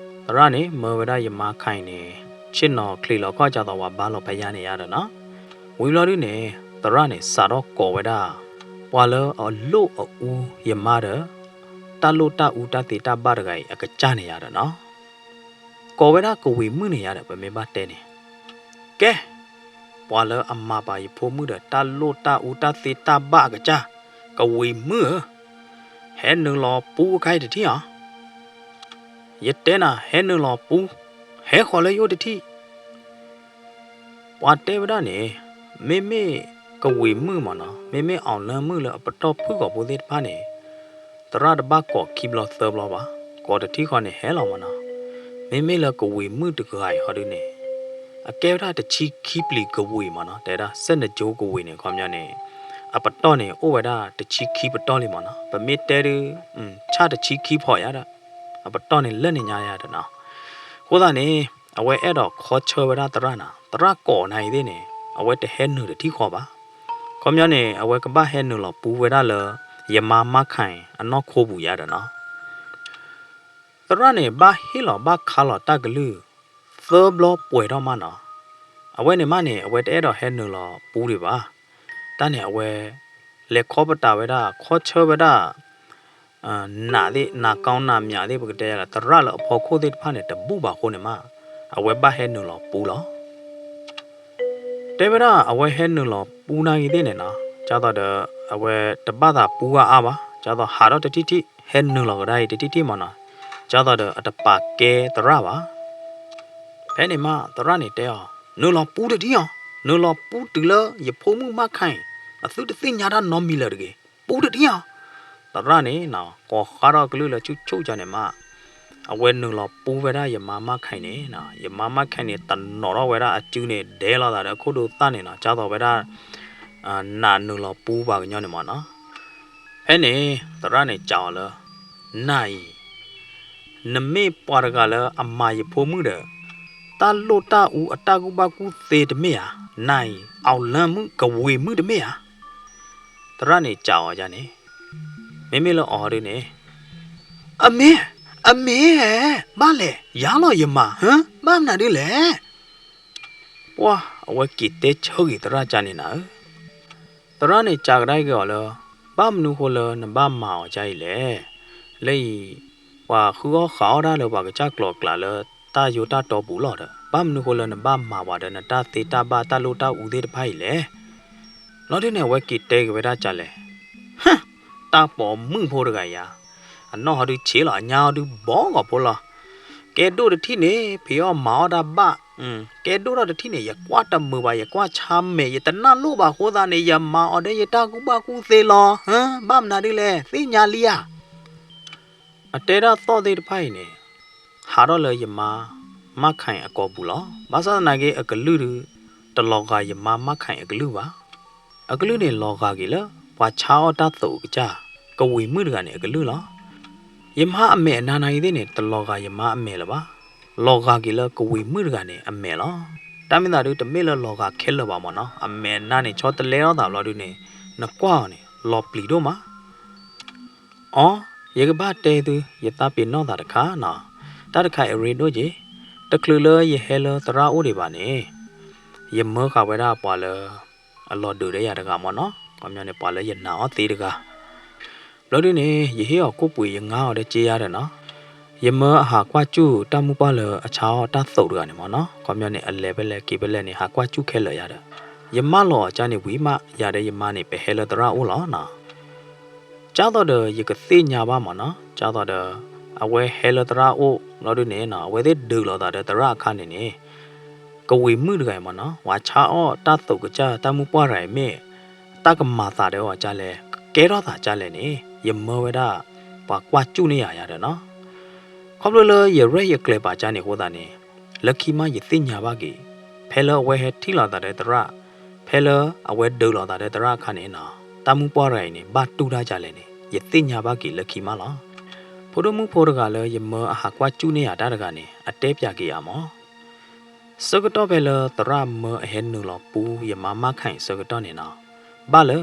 သရၣ်န့ၣ် မၢဝဲဒၣ်ယမါခါအံၤန့ၣ် ဆ့ၣ်နီၤချံးလီၤခီၣ်ကၢ်သိးဝဲဘါလီၤဖဲယါန့ၣ်ယါဒီးနီၤ. ဝံၤဘျီဒုန့ၣ် သရၣ်န့ၣ် စးထီၣ်ကိးဝဲဒၣ် ပှၤလၢအလိၣ်အအူယမါဒီး တၢ်လိၣ်တၢ်အူတၢ်သ့တၢ်ဘၣ်တဂၤအံၤအကစၢ်န့ၣ်ယါဒီးနီၤ. ကိးဝဲဒၣ်ကဝံၤမုၣ်န့ၣ်ယါဒီး ပမ့ၢ်ဘၣ်တဲန့ၣ်, ကဲ, ပှၤလၢအမၤပာ်ယဖိမုၣ်ဒီး တၢ်လိၣ်တၢ်အူတၢ်သ့တၢ်ဘၣ်အကစၢ်, ကဝံၤမုၣ်ဧၢ, ဟဲနုာ်လီၤပူအခါအံၤတထံၣ်ဧါ. ယတဲနၤ ဟဲနုာ်လီၤပူ, ဟဲဃီၤလၢယအိၣ်တထံၣ်. ပှၤတဲဝဲဒၣ်န့ၣ်, မ့မ့ၢ်ကဝံၤမုၣ်မးနီၤ, မ့မ့ၢ် အောင်လင်းမုၣ် လၢအပတီၢ်ဖုၣ်ကိာ်ဖိသ့ၣ်တဖၣ်န့ၣ်, သရၣ်တဘၣ်ကိးခံဘျီသၢဘျီဘၣ်, ကိးတထံၣ်ဃီန့ၣ်ဟဲလီၤမးနီၤ. မ့မ့ၢ်လၢကဝံၤမုၣ်တဂၤအံၤဟီဒုန့ၣ်, အကဲဝဲဒၣ်တဆံခံပျံၤကဝံၤမးနီၤ, တဲဒၣ် စဲၣ်နကၠိကဝံၤန့ၣ် ခီပညီန့ၣ်, အပတီၢ်န့ၣ် အိၣ်ဝဲဒၣ်တဆံခံပတီၢ်လံမးနီၤ, ပမ့ၢ်တဲဒုး, ဆၣ်တဆံခံဖီးယါဒီး, အပတီၢ်န့ၣ်လၢန့ၣ်ညါယါဒီးနီၤ. အဃိသတးန့ၣ်, အဝဲအဲၣ်ဒိးခီဆၢဝဲဒၣ်သရၣ်နီၤ, သရၣ်ကိးနၤအံၤသ့ၣ်န့ၣ်, အဝဲတဟဲနုာ်တထံၣ်ဃီဘၣ်. ခီပညီန့ၣ် အဝဲကဘၣ်ဟဲနုာ်လီၤပူဝဲဒၣ်လၢ ယမါမါခါအံၤ အနီၢ်ခိပူၤယါဒီးနီၤ. သရၣ်န့ၣ် ဘၣ်ဟ့ၣ်လီၤဘၣ်ခါလီၤတၢ်ကလုၢ် သၢဘျီပှဲၤထီၣ်မးနီၤ. အဝဲန့ၣ်မးန့ၣ် အဝဲတအဲၣ်ဒိးဟဲနုာ်လီၤပူဒံးဘၣ်. တၢ်န့ၣ်အဝဲ လဲၤခီပတာ်ဝဲဒၣ် ခီဆၢဝဲဒၣ် နးသ့ၣ် နးကောင်းနးမြတ်သ့ၣ် ပကတဲယၤဒီး သရၣ်လၢအဖီခိၣ်သ့ၣ်တဖၣ်န့ၣ် တဘူၣ်ဘၣ်အဃိန့ၣ်မး အဝဲဘၣ်ဟဲနုာ်လီၤပူလီၤ. တဲဝဲဒၣ်အဝဲဟဲနုာ်လီၤပူနာ်ဂ့ၤသ့ၣ်န့ၣ်နီၤ, ဒ်သိးဒီး အဝဲတဘၣ်သးပူဂၤအါဘၣ်, ဒ်သိးဟးထီၣ်တထံၣ်ထံၣ် ဟဲနုာ်လီၤကဒါအံၤတထံၣ်ထံၣ်မးနီၤ, ဒ်သိးဒီးအတပာ်ကဲသရၣ်ဘၣ်. ဖဲန့ၣ်မး သရၣ်န့ၣ်တဲအီၤ, နုာ်လီၤပူတထံၣ်အီၤ, နုာ်လီၤပူတုၤလၢယဖိမုၣ်မၢ်ခါအံၤ, အသုတသ့ၣ်ညါတၢ်နီတမံၤလၢၤတဂ့ၤ, ပူတထံၣ်အီၤ. သရၣ်န့ၣ်နီၤ ကိးဃါထီၣ်ကလုၢ်လၢဆူၣ်ဆူၣ်ကန့ၣ်မး အဝဲနုာ်လီၤပူဝဲဒၣ်ယမါမၢ်ခါအံၤန့ၣ်နီၤ, ယမါမၢ်ခါအံၤန့ၣ် တနီၤထီၣ်ဝဲဒၣ်အစုန့ၣ် ဒဲလိာ်သးဒီးအခိၣ်ဒိသၣ်န့ၣ်နီၤ, ဒ်သိးဝဲဒၣ် နးနုာ်လီၤပူပှၤကညီန့ၣ်မးနီၤ. ဖဲန့ၣ် သရၣ်န့ၣ်စံးအီၤလၢ နၤအံၤ နမ့ၢ်ပှၤတဂၤလၢအမၤယဖိမုၣ်ဒီး တၢ်လိၣ်တၢ်အူအတၢ်ကူၣ်ဘၣ်ကူၣ်သ့တမ့ၢ်ဧါ, နၤအံၤ အီၣ်လၢမုၣ်ကဝ့ၤမုၣ်တမ့ၢ်ဧါ. သရၣ်န့ၣ်စံးအီၤဒ်န့ၣ်, မ့မ့ၢ်လၢအီၤဒ်န့ၣ်, အမ့ၢ်, အမ့ၢ်ဧါ, ဘၣ်လဲၣ်, ယၤလီၤယမၤ, ဟၢ, ဘၣ်မနုၤဒ်လဲၣ်. ပှၢ် အဝဲက့ၤတဲဆၢဂ့ၤသရၣ်ကန့ၣ်နၤဧၢ. သရၣ်န့ၣ်စံးကဒါက့ၤအီၤလၢ ဘၣ်မနုၤဃိလၢနဘၣ်မၤအီၤဒ်အံၤလဲၣ်. လၢအံၤ ပှၤဃုအီၣ်ဃးအီၣ်တၢ်လၢပှၤကစၢ်ကျိၤအကျါလၢတၢ်ယိၤတၢ်တီပူၤလီၤဒီး ဘၣ်မနုၤဃိလၢနဘၣ်မၤပှၤဒီးနတၢ်သ့တၢ်ဘၣ်တၢ်လိၣ်တၢ်အူသ့ၣ်တဖၣ်အံၤလဲၣ်. လီၤဒ်န့ၣ် အဝဲက့ၤတဲက့ၤဝဲဒၣ်ဒ်လဲၣ်. ဟၢ, တၢ်ပိာ်မုၣ်ဖိတဂၤအံၤဧါ, အနီၢ်ဟီဒုးဆံးလီၤ အညါဟီဒုးဘီဂီၤဖိလီၤ. ကဲဒိၣ်တထံၣ်န့ၣ် ဖံးအီၣ်မၤအီၣ်တၢ်ဘၣ်, ကဲဒိၣ်ထီၣ်တထံၣ်န့ၣ် ယကွၢ်တမုာ်ဘၣ် ယကွၢ်ဆါမဲာ် ယတနၢ်လိၣ်ဘၣ်အဃိသတးန့ၣ် ယမၤအီၤဒီးယတၢ်ကူၣ်ဘၣ်ကူၣ်သ့လီၤ. ဟၢ, ဘၣ်မနုၤဒ်လဲၣ် သ့ၣ်ညါလံဧါ. အတဲဒၣ်သီၣ်သ့ၣ်တဖၣ်အံၤန့ၣ် ဟးထီၣ်လၢယမါ မၢ်ခါအံၤအကိာ်ပူၤလီၤ. ဘၣ်ဆၣ်သနာ်က့ အကလုၢ်ဒုး တလီၤဂာ်ယမါ မၢ်ခါအံၤအကလုၢ်ဘၣ်. အကလုၢ်န့ၣ်လီၤဂာ်က့ၤလၢ ပှၤဆါအီၣ်တၢ်သိးကစၢ် ကဝံၤမုၣ်တဂၤန့ၣ်အကလုၢ်လီၤ. ယမါအမဲာ်အနါနၤအံၤသ့ၣ်န့ၣ် တလီၤဂာ်ယမါအမဲာ်လၢၤဘၣ်. လီၤဂာ်က့ၤလၢကဝံၤမုၣ်တဂၤန့ၣ်အမဲာ်လီၤ. တၢ်မ့ၢ်သးဒုးတမ့ၢ်လၢလီၤဂာ်ခဲလၢာ်ဘၣ်မ့ၢ်နီၤ, အမဲာ်အနါန့ၣ် ဆီတလဲထီၣ်သးဘျီဒုးန့ၣ် နကွၢ်အီၤန့ၣ် လီၤပျံၤဒိၣ်မး. အိ, ယကဘၣ်တဲသု ယသးပ့ၤနီၣ်သးတခါနီၤ. တၢ်တခါအံၤအရ့ဒိၣ်က့ၤ, တချုးလၢယဟဲလၢသရၣ်အိၣ်ဒံးဘၣ်န့ၣ်, ယမၢဃာ်ဝဲဒၣ်ပှၤလၢ အလီၤဒုးဒီးယၤတဂၤမ့ၢ်နီၤ, ခီပညီန့ၣ် ပှၤလၢယနာ်အီၤသ့တဂၤ. ဘျီဒုးန့ၣ် ယဟ့ၣ်အီၤကိၣ်ပှ့ၤ ယငါအီၤဒီးစ့ယါဒီးနီၤ, ယမၢအဟးကွၢ်စူၣ်တၢ်မုၢ်ပှၢ်လၢအဆါအီၣ်တၢ်သိးတဂၤန့ၣ်မ့ၢ်နီၤ, ခီပညီန့ၣ် အလဲၤဖဲလဲၣ်က့ၤဖဲလဲၣ်န့ၣ် ဟးကွၢ်စူၣ်ခဲလၢာ်ယၤဒီး, ယမၢလီၤအီၤကန့ၣ်ဝံၤမး ယၤဒီးယမါန့ၣ် ပဟဲလၢသရၣ်အိၣ်လီၤနီၤ. ကၢ်သိးဒီးယကသ့ၣ်ညါဘၣ်မ့ၢ်နီၤ, ကၢ်သိးဒီး အဝဲဟဲလၢသရၣ်အိၣ်လီၤဒုးန့ၣ်နီၤ, အဝဲသ့ၣ်ဒုးလိာ်သးဒီးသရၣ်အခါန့ၣ်န့ၣ်, ကဝံၤမုၣ်တဂၤအံၤမ့ၢ်နီၤ, ပှၤဆါအီၣ်တၢ်သိးကစၢ်တၢ်မုၢ်ပှၢ်တဂၤအံၤမ့ၢ် တၢ်ကမၤသးဒီးအီၤကၢ်လဲၣ်, ကကဲထီၣ်သးကၢ်လဲၣ်န့ၣ် ယမၢဝဲဒၣ် ပှၤကွၢ်စူၣ်န့ၢ်ယၤယၤဒီးနီၤ. ခီဖျိလၢယရဲၣ်ယကျဲၤပာ်ကၢ်န့ၣ်အဃိသတးန့ၣ်, လၢခံမးယသ့ၣ်ညါဘၣ်က့ၤ, ဖဲလၢအဝဲဟဲထံၣ်လိာ်သးဒီးသရၣ်, ဖဲလၢအဝဲဒုးလိာ်သးဒီးသရၣ်အခါန့ၣ်နီၤ, တၢ်မုၢ်ပှၢ်တဂၤအံၤန့ၣ် ဘၣ်တူၢ်တၢ်ကၢ်လဲၣ်န့ၣ် ယသ့ၣ်ညါဘၣ်က့ၤလၢခံမးလီၤ. ဖိဒိၣ်မုၣ်ဖိတဂၤလၢယမၢအဟးကွၢ်စူၣ်န့ၢ်ယၤတၢ်တဂၤန့ၣ် အတဲပၠးက့ၤယၤမ့ၢ် ဆၢကတီၢ်ဖဲလၢသရၣ်မၢအဟဲနုာ်လီၤပူယမါမၢ်ခါအံၤဆၢကတီၢ်န့ၣ်နီၤ, ဘၣ်လၢ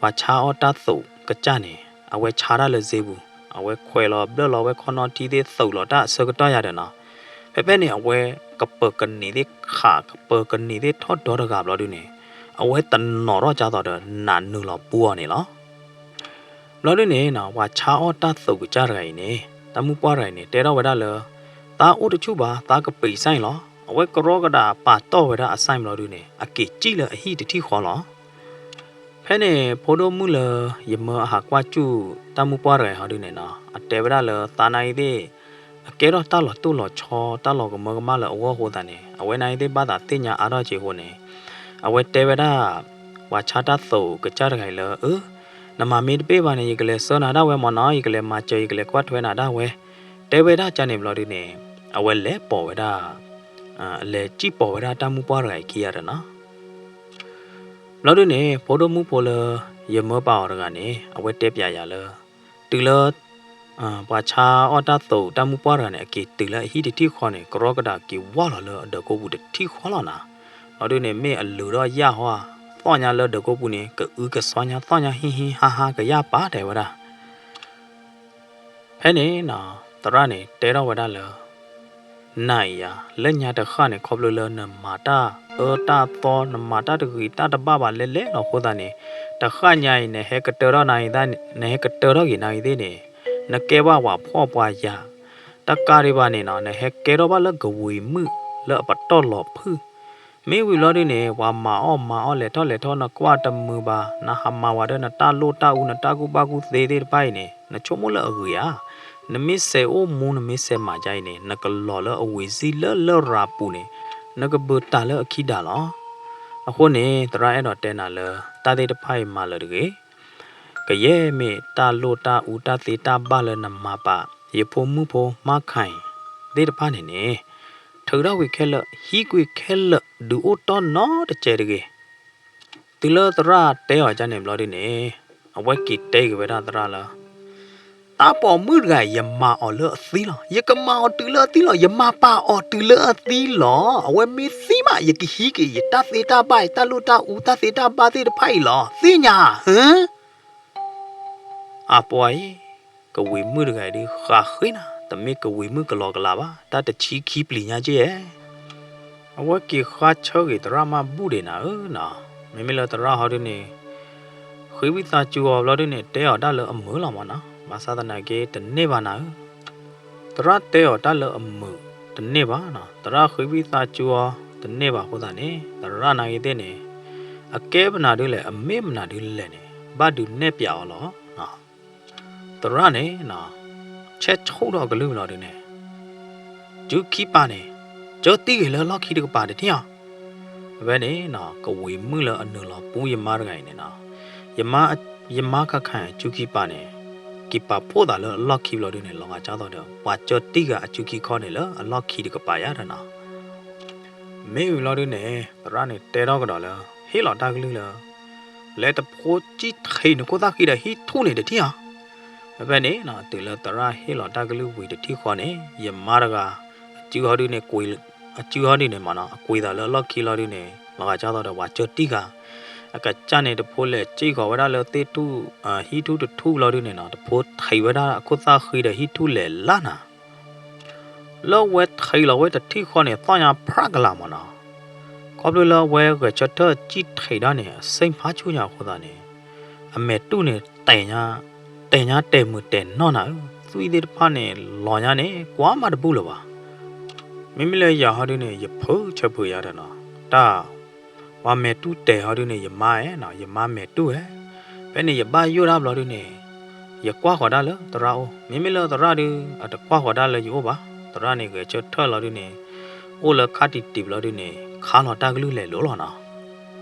ပှၤဆါအီၣ်တၢ်သိးကစၢ်န့ၣ် အဝဲဆါတၢ်လၢစ့ပူၤ, အဝဲခွဲးလီၤဘျၢၣ်လီၤဝဲခီနီၣ်ထံသ့ၣ် သိးလီၤတၢ်အဆၢကတီၢ်ယၤဒီးနီၤ, ဖဲဖဲန့ၣ် အဝဲကပၢၤကန့ၢ်သ့ၣ်ခး ကပၢၤကန့ၢ်သ့ၣ်ထီၣ်ဒီတဂၤဘျီဒုးန့ၣ်, အဝဲတနီၤထီၣ်ကၢ်သိးဒီးနးနုာ်လီၤပူအီၤန့ၣ်လီၤ. ဘျီဒုးန့ၣ်နီၤ ပှၤဆါအီၣ်တၢ်သိးကစၢ်တဂၤအံၤန့ၣ် တၢ်မုၢ်ပှၢ်တဂၤအံၤန့ၣ် တဲထီၣ်ဝဲဒၣ်လၢ သးအိၣ်တဆူၣ်ဘၣ် သးကပံးစဲလီၤ. အဝဲကရီကဒးပာ်တီၢ်ဝဲဒၣ်အစဲဘျီဒုးန့ၣ် အက့ၤစံၣ်လၢအဟံၣ်တထံၣ်ဃီလီၤ. ဖဲန့ၣ် ဖိဒိၣ်မုၣ်လၢယမၢအဟးကွၢ်စူၣ်တၢ်မုၢ်ပှၢ်တဂၤအံၤဟီဒုးန့ၣ်နီၤ အတဲဝဲဒၣ်လၢသးနၤအံၤသ့ၣ် အကဲထီၣ်တၢ်လီၤတိၢ်လီၤဆီ တၢ်လီၤကမၢကမၣ်လၢအဂီၢ်အဃိသတးန့ၣ် အဝဲနၤအံၤသ့ၣ်ဘၣ်သးသ့ၣ်ညါအါထီၣ်က့ၤအဃိန့ၣ် အဝဲတဲဝဲဒၣ် ပှၤဆါတၢ်သိးကစၢ်တဂၤအံၤလၢ အၢ နမၤမ့ၢ်တပ့ၢ်ဘၣ်န့ၣ် ယကလဲၤဆှၢနၤဒၣ်ဝဲမ့ၢ်နီၤ ယကလဲၤမၤစၢၤ ယကလဲၤကွၢ်ထွဲနၤဒၣ်ဝဲ တဲဝဲဒၣ်ကန့ၣ်ဘျီဒုးန့ၣ် အဝဲလဲၤပိာ်ဝဲဒၣ် လဲၤစံၣ်ပိာ်ဝဲဒၣ်တၢ်မုၢ်ပှၢ်တဂၤအံၤခံဂၤဒီးနီၤ. ဘျီဒုးန့ၣ် ဖိဒိၣ်မုၣ်ဖိလၢယမၢပာ်အီၤတဂၤန့ၣ် အဝဲတဲပၠးယၤလၢ တုၤလၢ ပှၤဆါအီၣ်တၢ်သိးတၢ်မုၢ်ပှၢ်တဂၤန့ၣ် အက့ၤတုၤလၢအဟံၣ်တထံၣ်ဃီန့ၣ် ကရီကဒးက့ၤဝီလီၤလၢအဒၢးကိးပူၤတထံၣ်ဃီလီၤနီၤ. ဘျီဒုးန့ၣ် မ့ၢ်အလုၢ်ဒီးယၢ်ဟီ သီၣ်ညါလၢဒၢးကိးပူၤန့ၣ် ကအုကစီညါသီၣ်ညါဟံၣ်ဟံၣ်ဟါဟါကယၢ်ပာ်တဲဝဲဒၣ် ဖဲန့ၣ်နီၤ သရၣ်န့ၣ်တဲထီၣ်ဝဲဒၣ်လၢ နၤအံၤဧါ လၢညါတဃၣ်န့ၣ် ခီဖျိလၢနမၤတၢ်အၢတၢ်သီ နမၤတၢ်တဂ့ၤတၢ်တဘၣ်ဘၣ်လဲၣ်လဲၣ်လီၤအဃိသတးန့ၣ် တဃၣ်ညါအံၤ နဟဲကတၢၢ်ထီၣ်နၤအံၤသ့ၣ်, နဟဲကတၢၢ်ထီၣ်က့ၤနၤအံၤသ့ၣ်န့ၣ်, နကဲဘၣ်ပှၤဖှီၣ်ပှၤယာ်, တကးဒံးဘၣ်န့ၣ်နီၤ နဟဲကဲထီၣ်ဘၣ်လၢကဝံၤမုၣ်လၢအပတီၢ်လီၤဖုၣ်. မ့ၢ်ဝံၤလီၤဒုန့ၣ် ပှၤမၤအီၣ်မၤအီလဲၤထီၣ်လဲၤထီၣ် နကွၢ်တမုာ်ဘၣ်, နဟးမၤဝဲဒၣ်နတၢ်လိၣ်တၢ်အူ နတၢ်ကူၣ်ဘၣ်ကူၣ်သ့သ့ၣ်တဖၣ်အံၤန့ၣ် နဆိကမိၣ်လၢအဂ့ၤဧါ. နမ့ၢ်စဲးအိၣ်မူ နမ့ၢ်စဲးမၤဒ်အံၤန့ၣ် နကလီၤလၢအဝံၤစံၣ်လၢလရာ်ပူၤန့ၣ်, နကဘုးတၢ်လၢအခံဒၣ်လီၤ. အဃိန့ၣ် သရၣ်အဲၣ်ဒိးတဲနၤလၢ တၢ်သ့ၣ်တဖၣ်အံၤမၤလၢာ်တဂ့ၤ. ကယဲၢ်မ့ၢ်တၢ်လိၣ်တၢ်အူတၢ်သ့တၢ်ဘၣ်လၢနမၤပာ် ယဖိမုၣ်ဖိမါခါအံၤသ့ၣ်တဖၣ်န့ၣ်န့ၣ်, ထုးထီၣ်ကွံာ်ခဲလၢာ် ဟံးကွံာ်ခဲလၢာ် ဒုးအိၣ်တီၢ်နီတစဲးတဂ့ၤ. တုၤလၢသရၣ်တဲအီၤဒ်န့ၣ်ဘျီဒုန့ၣ်, အဝဲက့ၤတဲက့ၤဝဲဒၣ်သရၣ်လၢ တၢ်ပိာ်မုၣ်တဂၤအံၤ ယမၤအီၤလၢအသံလီၤ. ယကမၤအီၤတုၤလၢအသံလီၤ. ယမၤပာ်အီၤတုၤလၢအသံလီၤ. အဝဲမ့ၢ်သံမး ယကဟံးက့ၤယတၢ်သ့တၢ်ဘၣ် ယတၢ်လိၣ်တၢ်အူတၢ်သ့တၢ်ဘၣ်သ့ၣ်တဖၣ်အံၤလီၤ. သ့ၣ်ညါဧါ. အပှၤအံၤ, ကဝံၤမုၣ်တဂၤအံၤဒုးဃးဃ့နၤ, တမ့ၢ်ကဝံၤမုၣ်ကလီကလီဘၣ်, တၢ်တဆံခံပျံၤညါက့ဧါ. အဝဲက့ၤဃါဆၢဂ့ၤသရၣ်မး ဘူၣ်ဒံးနၤဧၢနီၤ. မ့မ့ၢ်လၢသရၣ်ဟီဒုန့ၣ် ဃ့ဝံသးစူၤအီၤဘျီဒုန့ၣ် တဲအီၤဒၣ်လၢအမုာ်လီၤမးနီၤ. ဘၣ်ဆၣ်သနာ်က့ တန့ၢ်ဘၣ်နၤဧၢ. သရၣ်တဲအီၤတၢ်လၢအမုာ်တန့ၢ်ဘၣ်နီၤ. သရၣ်ဃ့ဝံသးစူၤအီၤတန့ၢ်ဘၣ်အဃိသတးန့ၣ် သရၣ်နာ်ဂ့ၤသ့ၣ်န့ၣ် အကဲမနုၤဒုလဲၣ်, အမ့ၢ်မနုၤဒုလဲၣ်န့ၣ် ဘၣ်ဒုးနဲၣ်ပျးအီၤလီၤ. သရၣ်န့ၣ်နီၤ ဆဲးဆူၣ်ထီၣ်ကလုၢ်လီၤဒုန့ၣ် စုခံပၤန့ၣ် ကၢတံၢ်ဂ့ၤလၢအလီၢ်ခံတကပၤတထံၣ်အီၤ. ဖဲန့ၣ်နီၤ ကဝံၤမုၣ်လၢအနုာ်လီၤပူယမါတဂၤအံၤန့ၣ်နီၤ, ယမါ, ယမါခါခါစုခံပၤန့ၣ် က့ၤပာ်ဖှိၣ်သးလၢအလီၢ်ခံဘျီဒုန့ၣ် လီၤဂာ်ကၢ်သိးဒီး ပှၤကၢတံၢ်ဂ့ၤအစုခံခီန့ၣ်လၢအလီၢ်ခံတကပၤယါဒီးနီၤ မ့ၢ်ဝံၤလီၤဒုန့ၣ် သရၣ်န့ၣ်တဲထီၣ်ကဒီးလၢ ဟ့ၣ်လီၤတၢ်ကလုၢ်လၢ လဲၤတဖိစံၣ်ထံးနခိၣ်သၣ်ဃံဒီးဟံၣ်ထူၣ်န့ၣ်တထံၣ်အီၤ. ဖဲဖဲန့ၣ်နီၤ တုၤလၢသရၣ်ဟ့ၣ်လီၤတၢ်ကလုၢ်ဝံၤတထံၣ်ဃီန့ၣ် ယမါတဂၤ အစုဟီဒုန့ၣ် ကွံာ်, အစုဟီဒုန့ၣ်မးနီၤ အကွံာ်သးလၢအလီၢ်ခံလီၤဒုန့ၣ် လီၤဂာ်ကၢ်သိးဒီးပှၤကၢတံၢ်ဂ့ၤ အကစၢ်န့ၣ် တဖိလဲၤစံၣ်ဃီၤဝဲဒၣ်လၢသ့ၣ်ထူၣ်, ဟံၣ်ထူၣ်တထူၣ်လီၤဒုန့ၣ်နီၤ တဖိထံးဝဲဒၣ်အခိၣ်သၣ်ဃံဒီးဟံၣ်ထူၣ်လဲၤလၢ်နၤ လၢအဝဲထံးလီၤဝဲတထံၣ်ဃီန့ၣ် သီၣ်ညါဖြးကလာ်မးနီၤ. ခီဖျိလၢအဝဲဂဲၤဆၢထၢၣ်စံၣ်ထံးဒၣ်န့ၣ် အစ့ၣ်ဖးဆူၣ်ညါအဃိသတးန့ၣ် အမဲာ်တူၢ်န့ၣ် တဲာ်ညါ, တဲာ်ညါတဲာ်မုာ်တဲာ်နီၢ်နၤဧၢ, သွံၣ်သ့ၣ်တဖၣ်န့ၣ် လီၤညါန့ၣ် ကွၢ်မးတဘူၣ်လၢၤဘၣ်. မ့မ့ၢ်လၢယၤဟီဒုန့ၣ် ယဖုးဆၢဖုးယၤဒီးနီၤ, တၢ် ပှၤမဲာ်တူၢ်တဲာ်ဟီဒုန့ၣ် ယမါဧဲနီၤ, ယမါမဲာ်တူၢ်ဧဲ. ဖဲန့ၣ်ယဘၣ်ယိၣ်ဒၣ်ဘျီဒုန့ၣ် ယကွၢ်ဃီၤဒၣ်လၢသရၣ်အိၣ်, မ့မ့ၢ်လၢသရၣ်ဒု အတကွၢ်ဃီၤဒၣ်လၢယအိၣ်ဘၣ်. သရၣ်န့ၣ်ဂဲၤဆၢထၢၣ်လီၤဒုန့ၣ် အိၣ်လၢခါတံၢ်တံၢ်ဘျီဒုန့ၣ် ခါလီၤတၢ်ကလုၢ်လဲၤလိၤလီၤနီၤ.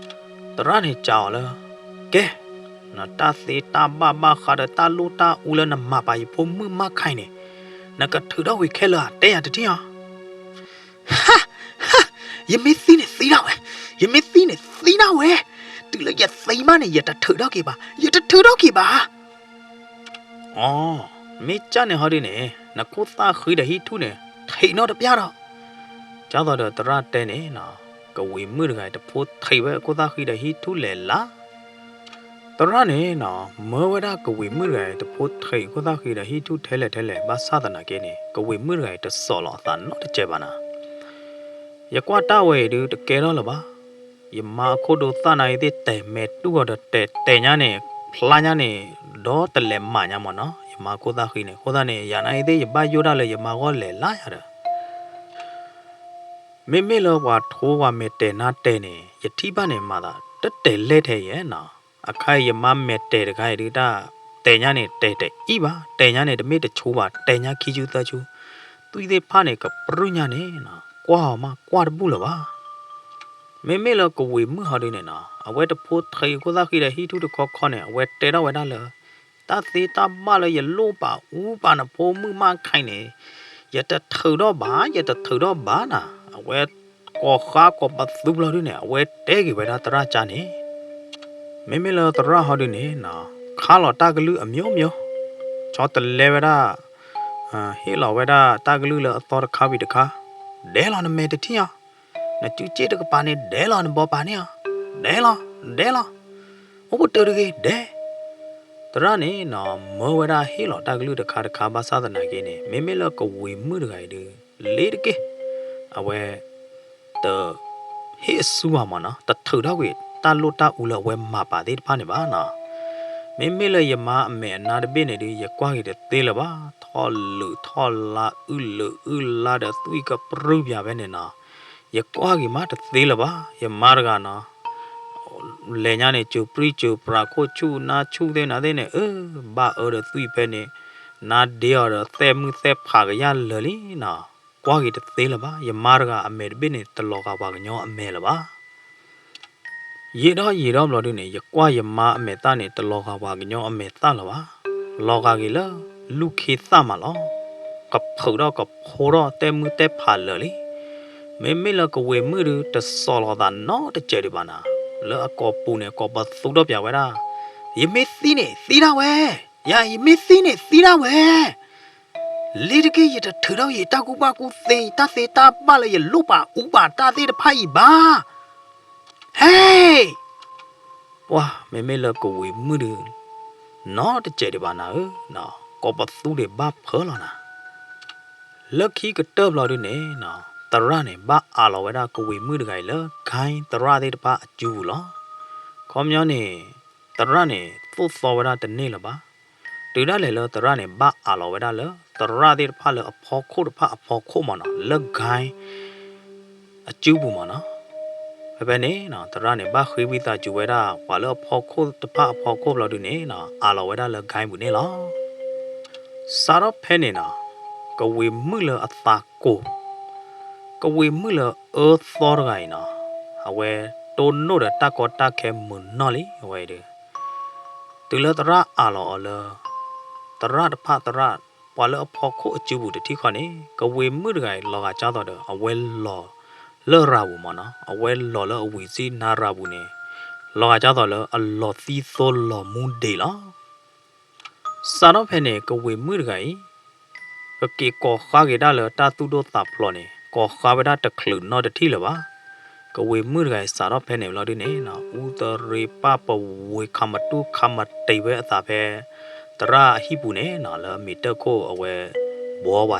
သရၣ်န့ၣ်စံးအီၤလၢ ကဲ, နတၢ်သ့တၢ်ဘၣ်ဘၣ်ဃးဒီးတၢ်လိၣ်တၢ်အူလၢနမၤပာ်ယဖိမုၣ်မါခါအံၤန့ၣ် နကထုးထီၣ်ကွံာ်ခဲလၢာ်ဧါ, တဲယၤတထံၣ်အီၤ. ဟါ, ဟါ, ယမ့ၢ်သံန့ၣ်သံဒၣ်ဝဲ, ယမ့ၢ်သံန့ၣ်သံဒၣ်ဝဲ, တုၤလၢယသံမးန့ၣ် ယတထုးထီၣ်က့ၤဘၣ်, ယတထုးထီၣ်က့ၤဘၣ်. အိ, မ့ၢ်ကၢ်န့ၣ်ဟီဒုန့ၣ် နခိၣ်သၣ်ဃံဒီးဟံၣ်ထူၣ်န့ၣ် ထံးနီတပျၢ်ဒီး, ကၢ်သိးဒီးသရၣ်တဲန့ၣ်နီၤ, ကဝံၤမုၣ်တဂၤအံၤ တဖိထံးဝဲအခိၣ်သၣ်ဃံဒီးဟံၣ်ထူၣ်လဲၤလၢ် သရၣ်န့ၣ်နီၤ မၢဝဲဒၣ်ကဝံၤမုၣ်တဂၤအံၤ တဖိထံးအခိၣ်သၣ်ဃံဒီးဟံၣ်ထူၣ်ထဲလဲၣ်ထဲလဲၣ် ဘၣ်ဆၣ်သနာ်က့န့ၣ် ကဝံၤမုၣ်တဂၤအံၤ တစိာ်လီၤအသးနီတစဲးဘၣ်နီၤ. ယကွၢ်တၢ်ဝဲအံၤဒု တကဲထီၣ်လၢၤဘၣ်. ယမါအခိၣ်ဒိသၣ်နာ်အံၤသ့ၣ် တဲာ်မဲာ်တူၢ်အီၤဒီးတဲာ်တဲာ်ညါန့ၣ် ဖျါညါန့ၣ် ဒီတလဲၤမးညါမးနီၤ, ယမါအခိၣ်သၣ်ဃံန့ၣ်. အဃိသတးန့ၣ် ယၤနာ်အံၤသ့ၣ် ယဘၣ်ယိၣ်ဒၣ်လၢယမါဂီၢ်လဲၤလၢ်ယၤဒီး မ့မ့ၢ်လၢပှၤထိပှၤမဲာ်တဲာ်နါတဲာ်န့ၣ် ယထံၣ်ဘၣ်န့ၣ်မၤသး တတဲာ်လဲၢ်ထဲအံၤနီၤ. အခါအံၤယမါမဲာ်တဲာ်တခါအံၤဒု တၢ်တဲာ်ညါန့ၣ် တဲာ်တအံၣ်ဘၣ်, တဲာ်ညါန့ၣ် တမ့ၢ်တဆူဘၣ်, တဲာ်ညါခံဆူသၢဆူ, သွံၣ်သ့ၣ်တဖၣ်န့ၣ် ကပြုၢ်ညါန့ၣ်နီၤ, ကွၢ်အီၤမးကွၢ်တဘူၣ်လၢၤဘၣ်. မ့မ့ၢ်လၢကဝံၤမုၣ်ဟီဒုန့ၣ်နီၤ, အဝဲတဖိထံးအခိၣ်သၣ်ဃံဒီးဟံၣ်ထူၣ်တခီခီန့ၣ် အဝဲတဲထီၣ်ဝဲဒၣ်လၢ တၢ်သ့တၢ်ဘၣ်လၢယလိၣ်ဘၣ်အူဘၣ်နဖိမုၣ်မါခါအံၤန့ၣ် ယတထုးထီၣ်ဘၣ်, ယတထုးထီၣ်ဘၣ်နၤ. အဝဲကိးဃါကိးပသူဘျီဒုန့ၣ် အဝဲတဲက့ၤဝဲဒၣ်သရၣ်ကၢ်န့ၣ်, မ့မ့ၢ်လၢသရၣ်ဟီဒုန့ၣ်နီၤ, ခါလီၤတၢ်ကလုၢ်အမျိုးမျိုး, ဆီတလဲဝဲဒၣ်, ဟ့ၣ်လီၤဝဲဒၣ်တၢ်ကလုၢ်လၢအသီတခါဝံၤတခါ, ဒဲးလီၤနမဲာ်တထံၣ်အီၤ, နစုစ့ၣ်တကပၤန့ၣ် ဒဲးလီၤနဘီပာ်န့ၢ်အီၤ, ဒဲးလီၤ, ဒဲးလီၤ, အိၣ်ပတုာ်တဂ့ၤ ဒဲး. သရၣ်န့ၣ်နီၤ မၢဝဲဒၣ်ဟ့ၣ်လီၤတၢ်ကလုၢ်တခါတခါဘၣ်ဆၣ်သနာ်က့န့ၣ် မ့မ့ၢ်လၢကဝံၤမုၣ်တဂၤအံၤဒု လ့ၤတက့ၢ်. အဝဲ တ ဟ့ၣ်အစုဘၣ်မးနီၤ, တထုးထီၣ်ကွံာ် တၢ်လိၣ်တၢ်အူလၢအဝဲမၤပာ်သ့ၣ်တဖၣ်န့ၣ်ဘၣ်နီၤ. မ့မ့ၢ်လၢယမါအမဲာ်အနါတဘ့ၣ်န့ၣ်ဒုး ယကွၢ်က့ၤတသ့လၢၤဘၣ်, ထီၣ်လုးထီၣ်လါ အုၣ်လုးအုၣ်လါဒီးသွံၣ်ကပြုၢ်ပၠးဖဲန့ၣ်နီၤ, ယကွၢ်က့ၤမးတသ့လၢၤဘၣ်, ယမါတဂၤနီၤ လဲၤညါန့ၣ် စူၤပြံစူၤပြးခိၣ်ဆူၣ်နါဆူၣ်သ့ၣ်နၤသ့ၣ်န့ၣ် အၢ ဘၣ်အၢဒီးသွံၣ်ဖဲန့ၣ် နါဒ့အီၤဒီးသဲၣ်မုၢ်သဲၣ်ဖးကယၢ်လၢာ်လံနီၤ, ကွၢ်က့ၤတသ့လၢၤဘၣ်, ယမါတဂၤအမဲာ်တဘ့ၣ်န့ၣ် တလီၤဂာ်ပှၤကညီအမဲာ်လၢၤဘၣ်. ယံာ်ထီၣ်ယံာ်ထီၣ်ဘျီဒုန့ၣ် ယကွၢ်ယမါအမဲာ်သၣ်န့ၣ် တလီၤဂာ်ပှၤကညီအမဲာ်သၣ်လၢၤဘၣ်, လီၤဂာ်က့ၤလၢ လူၢ်ခ့သၣ်မးလီၤ. ကဖုးထီၣ်ကဖိထီၣ်သဲၣ်မုၢ်သဲၣ်ဖးလၢာ်လံ. မ့မ့ၢ်လၢကဝ့ၤမုၣ်ဒု တစိာ်လီၤသးနီတစဲးဒံးဘၣ်နၤ, လၢအကိာ်ပူၤန့ၣ် ကိးပသူထီၣ်ပၠးဝဲဒၣ်, ယမ့ၢ်သံန့ၣ် သံဒၣ်ဝဲ, ယၤ ယမ့ၢ်သံန့ၣ် သံဒၣ်ဝဲ လ့ၤတက့ၢ် ယတထုးထီၣ်ယတၢ်ကူၣ်ဘၣ်ကူၣ်သ့ တၢ်သ့တၢ်ဘၣ်လၢယလိၣ်ပာ်အူပာ်တၢ်သ့ၣ်တဖၣ်အံၤဘၣ်. ဟဲ, ပှၤမ့မ့ၢ်လၢကဝ့ၤမုၣ်ဒု နီတစဲးဒံးဘၣ်နၤဧၢ, ကိးပသူဒံးဘၣ်ဖၢလီၤနၤ. လၢခံကတၢၢ်ဘျီဒုန့ၣ် သရၣ်န့ၣ် ဘၣ်အးလီၤဝဲဒၣ်ကဝ့ၤမုၣ်တဂၤအံၤလၢ ဂိုင်းသရၣ်သ့ၣ်တဖၣ်အစုပူၤလီၤ. ခီပညီန့ၣ် သရၣ်န့ၣ် သိၣ်သီဝဲဒၣ်တန့ၢ်လၢၤဘၣ်. တုၤဒၣ်လဲာ်လၢသရၣ်န့ၣ် ဘၣ်အးလီၤဝဲဒၣ်လၢ သရၣ်သ့ၣ်တဖၣ်လၢအဖီခိၣ်တဖၣ်အဖီခိၣ်မးနီၤ လၢ ဂိုင်း အစုပူၤမးနီၤ. ဖဲဖဲန့ၣ် သရၣ်န့ၣ် ဘၣ်ဃ့ဝံသးစူၤဝဲဒၣ် ပှၤလၢအဖီခိၣ်တဖၣ်အဖီခိၣ်ဘျီဒုန့ၣ် အးလီၤဝဲဒၣ်လၢ ဂိုင်း ပူၤန့ၣ်လီၤ. စးထီၣ်ဖဲန့ၣ်နီၤ ကဝ့ၤမုၣ်လၢအသးကိၤ ကဝ့ၤမုၣ်လၢအအၢသီတဂၤအံၤနီၤ အဝဲတိၢ်နီၣ်ဒီးတၢ်ကီတၢ်ခဲမုာ်နီၢ်လံ အဝဲအံၤဒီး တုၤလၢသရၣ်အးလီၤအီၤလၢ သရၣ်တဖၣ်သရၣ် ပှၤလၢအဖီခိၣ်အစုပူၤတထံၣ်ဃီန့ၣ် ကဝ့ၤမုၣ်တဂၤအံၤလီၤဂာ်ကၢ်သိးဒီး အဝဲလီၤလၢရၤပူၤမးနီၤ အဝဲလီၤလၢအဝံၤစံၣ်နါရၤပူၤန့ၣ် လီၤဂာ်ကၢ်သိးလၢအလီၤသံသိလီၤမူဒံးလီၤ. စးထီၣ်ဖဲန့ၣ် ကဝ့ၤမုၣ်တဂၤအံၤ ကက့ၤကိးဃါက့ၤတၢ်လၢတၢ်သူၣ်ဒိၣ်သးဖျိးန့ၣ် ကိးဃါဝဲဒၣ်တချုးနီတထံၣ်လၢၤဘၣ်. ကဝ့ၤမုၣ်တဂၤအံၤစးထီၣ်ဖဲန့ၣ်ဘျီဒုန့ၣ် အူတရံးပၢ်ပဝ့ၤ ခးမတူၢ်ခးမတံၤဝဲအသးဖဲ သရၣ်အဟံၣ်ပူၤန့ၣ်နီၤ လၢအမ့ၢ်တၢၢ်ခိၣ်အဝဲ ဘှီဝၤဆါ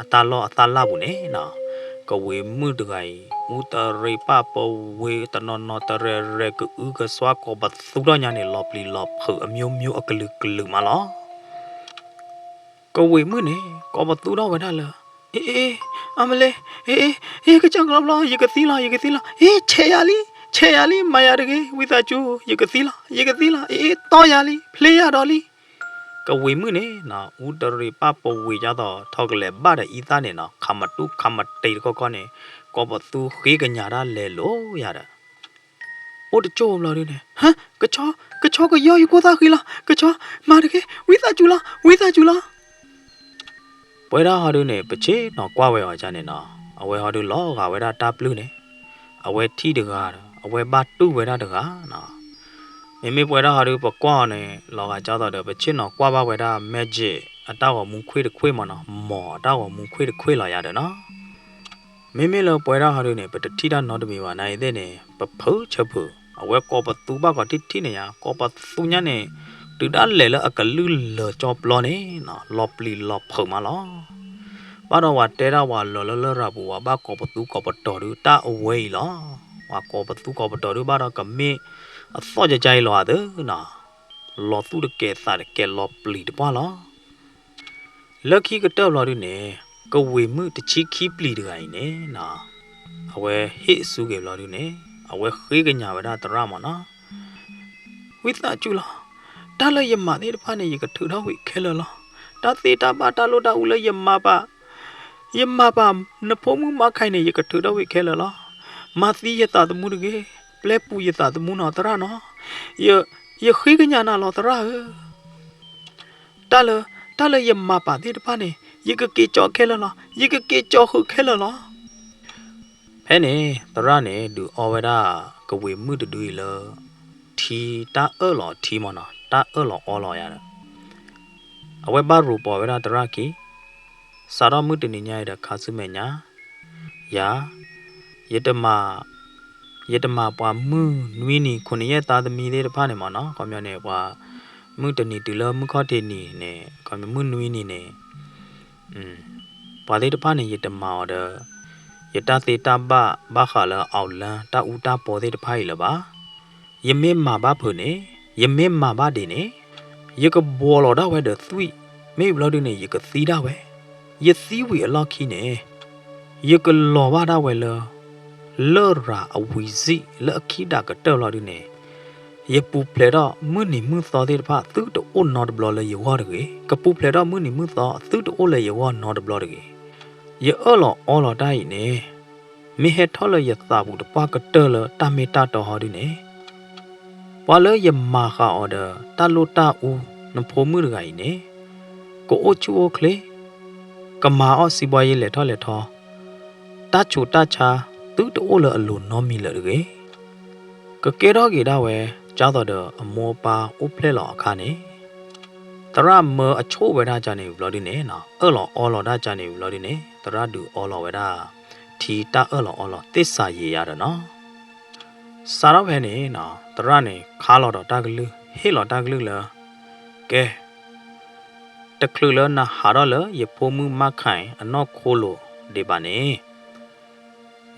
အတၢ်လီၢ်အတၢ်လၢ်ပူၤန့ၣ်နီၤ ကဝ့ၤမုၣ်တဂၤအံၤ အူတရံးပၢ်ပဝ့ၤ တနီၤနီၤတရဲၣ်ရဲၣ် ကအုကစွါ ကိးပသူထီၣ်ညါန့ၣ် လီၤပျံၤလီၤဖုးအမျိုးမျိုးအကလုာ်ကလုာ်မးလီၤ. ကဝ့ၤမုၣ်န့ၣ် ကိးပသူထီၣ်ဝဲဒၣ်လၢ အ့ အ့ အမလ့ အ့ အ့ အ့ ကစၢ်ကလီဘျီ ယကသံလီၤ ယကသံလီၤ အ့ ဆဲးယၤလံ ဆဲးယၤလံ မၤယၤတဂ့ၤ ဝံသးစူၤ ယကသံလီၤ ယကသံလီၤ အ့ အ့ တီယၤလံ ဖျ့ယၤဒီးလံ. ကဝ့ၤမုၣ်န့ၣ်နီၤ အူတရံးပၢ်ပဝ့ၤ ကၢ်သိး ထီၣ်ကလဲၤဘၣ်ဒီးအံသၣ်န့ၣ်နီၤ ခးမတူၢ်ခးမတံၤတခီခီန့ၣ် ကိးပသူဃ့ကညးတၢ်လဲၤလိာ်ယၤဒီး အိၣ်တကၠိၢ်ဘျီဒုန့ၣ် ဟါ ကဆီ ကဆီကယီယကိၢ်သၣ်ဃံလီၤ ကဆီ မၤတဂ့ၤ ဝံသးစူၤလီၤ ဝံသးစူၤလီၤ. ပဝဲဒၣ်ဟီဒုန့ၣ် ပဆ့ၣ်နီၤကွၢ်ဝဲအီၤကန့ၣ်နီၤ အဝဲဟီဒုလီၤဂာ်ဝဲဒၣ်တၢ်ပျုၢ်န့ၣ် အဝဲထံၣ်တဂၤဒီး အဝဲဘၣ်တူၢ်ဝဲဒၣ်တဂၤနီၤ. မ့မ့ၢ်ပဝဲဒၣ်ဟီဒုပကွၢ်အီၤန့ၣ် လီၤဂာ်ကၢ်သိးဒီး ပဆ့ၣ်နီၤကွၢ်ဘၣ်ဝဲဒၣ် magic အတၢ်ဂီၤမူခွ့ၣ်တခွ့ၣ်မးနီၤ မီၢ်အတၢ်ဂီၤမူခွ့ၣ်တခွ့ၣ်လီၤယၤဒီးနီၤ. မ့မ့ၢ်လၢပဝဲဒၣ်ဟီဒုန့ၣ် ပတထံၣ်တၢ်နီတမံၤဘၣ် နအံၤသ့ၣ်န့ၣ် ပဖုးဆၢဖုး အဝဲကိးပသူဘၣ်ကိးထံၣ်ထံၣ်န့ၣ်ယါ ကိးပသူညါန့ၣ် တုၤဒၣ်လဲာ်လၢအကလုၢ်လၢာ်ကၠီပျီန့ၣ်နီၤ လီၤပျံၤလီၤဖုးမးလီၤ. ဘၣ်ဒီးဝဲတဲဒၣ်ဝဲလီၤလၢလရာ်ပူၤ ဝဲဘၣ်ကိးပသူကိးပတီၤဒုတၢ်အဝဲအံၤလီၤ. ဝဲကိးပသူကိးပတီၤဒုဘၣ်ဒီးကမ့ၢ်အသီၣ်ကကါအံၤလီၤဧါသၢနီၤ လီၤသူၣ်တကဲသးတကဲလီၤပျံၤတပှၢ်လီၤ. လၢခံကတၢၢ်ဘျီဒုန့ၣ် ကဝ့ၤမုၣ်တဆံခံပျံၤတဂၤအံၤန့ၣ်နီၤ အဝဲဟ့ၣ်ဆူက့ၤဘျီဒုန့ၣ် အဝဲဃ့ကညးဝဲဒၣ်သရၣ်မးနီၤ ဝံသးစူၤလီၤ. တၢ်လၢယမၤသ့ၣ်တဖၣ်န့ၣ် ယကထုးထီၣ်ဝံၤခဲလၢာ်လီၤ. တၢ်သ့တၢ်ဘၣ်တၢ်လိၣ်တၢ်အူလၢယမၤပာ်, ယမၤပာ်နဖိမုၣ်မါခဲအံၤန့ၣ် ယကထုးထီၣ်ဝံၤခဲလၢာ်လီၤ. မၤသံယသးသမူတဂ့ၤ, ပျဲပူၤယသးသမူနီၤ သရၣ်နီၤ. ယ, ယဃ့ကညးနၤလီၤသရၣ်ဧၢ. တၢ်လၢ, တၢ်လၢယမၤပာ်သ့ၣ်တဖၣ်န့ၣ် ယကက့ၤကၠီခဲလၢာ်လီၤ. ယကက့ၤကၠီဃုာ်ခဲလၢာ်လီၤ. ဖဲန့ၣ် သရၣ်န့ၣ် ဒုးအီဝဲဒၣ်ကဝ့ၤမုၣ်တဒုအံၤလၢ ထံတၢ်အၢၣ်လီၤထံမးနီၤ, တၢ်အၢၣ်လီၤအီလီၤယၤဒီး အဝဲဘၣ်ရိၤပိာ်ဝဲဒၣ်သရၣ်ခံ, စးထီၣ်မုၢ်တနံၤညါအံၤဒီးခါဆူမဲာ်ညါ, ယၤ, ယတမၤ, ယတမၤပှၤမုၢ်နွံနံၤ ခိၣ်နံၣ်ယဲၢ်သါသမံသ့ၣ်တဖၣ်န့ၣ်မးနီၤ, ခီပညီန့ၣ် ပှၤမုၢ်တနံၤတုၤလၢမုၢ်ခီၣ်ထံးနံၤန့ၣ် ခီပညီမုၢ်နွံနံၤန့ၣ် ပှၤသ့ၣ်တဖၣ်န့ၣ် ယတမၤအီၤဒီး ယတၢ်သ့တၢ်ဘၣ်ဘၣ်ဃးလၢ online တၢ်အူတၢ်ပီသ့ၣ်တဖၣ်အံၤလၢၤဘၣ်. ယမ့ၢ်မၤဘၣ်ဖုးန့ၣ်, ယမ့ၢ်မၤဘၣ်ဒ်န့ၣ်, ယကဘှီလီၤဒၣ်ဝဲဒီးသွံၣ်, မ့ၢ်ဘျီဒုန့ၣ် ယကသံဒၣ်ဝဲ. ယသံဝံၤအလီၢ်ခံန့ၣ် ယကလီၤဘၣ်ဒၣ်ဝဲလၢ လရာ်အဝံၤစံၣ်လၢအခံဒၣ်ကတၢၢ်လီၤဒုန့ၣ်, ယပူၤဖျဲးထီၣ်မုၢ်နံၤမုၢ်သီသ့ၣ်တဖၣ်သုတအိၣ်နီတဘျီလၢယဂီၢ်တဂ့ၤ. ကပူၤဖျဲးထီၣ်မုၢ်နံၤမုၢ်သီသုတအိၣ်လၢယဂီၢ်နီတဘျီတဂ့ၤ. ယအၢၣ်လီၤအီလီၤတၢ်အံၤန့ၣ် မ့ၢ်ဟဲထီၣ်လၢယသးပူၤတပှၢ်ကတၢၢ်လၢတၢ်မ့ၢ်တၢ်တီဟီဒုန့ၣ်, ပှၤလၢယမၤဃာ်အီၤဒီးတၢ်လိၣ်တၢ်အူ နဖိမုၣ်တဂၤအံၤန့ၣ် ကအိၣ်ဆူၣ်အိၣ်ချ့, ကမၤအီၣ်စံးဘှါယ့လဲၤထီၣ်လဲၤထီ, တၢ်ဆူးတၢ်ဆါသုတအိၣ်လၢအလိၤနီတမံၤလၢၤတဂ့ၤ. ကကဲထီၣ်က့ၤဒၣ်ဝဲ ကၢ်သိးဒီးအမိၢ်အပၢ်အိၣ်ဖျဲၣ်လီၤအခါန့ၣ်, သရၣ်မၢအဆိၣ်ဝဲဒၣ်ကန့ၣ်ဘျီဒုန့ၣ်, အၢၣ်လီၤအီလီၤဒၣ်ကန့ၣ်ဘျီဒုန့ၣ် သရၣ်ဒုးအီလီၤဝဲဒၣ် ထံတၢ်အၢၣ်လီၤအီလီၤသ့ၣ်စးယံာ်ယါဒီးနီၤ. စးထီၣ်ဖဲန့ၣ်နီၤ သရၣ်န့ၣ် ခါလီၤဒီးတၢ်ကလုၢ် ဟ့ၣ်လီၤတၢ်ကလုၢ်လၢ ကဲ တချုးလၢနဟးထီၣ်လၢယဖိမုၣ်မါခါအနီၢ်ခိလိၤဒံးဘၣ်န့ၣ်,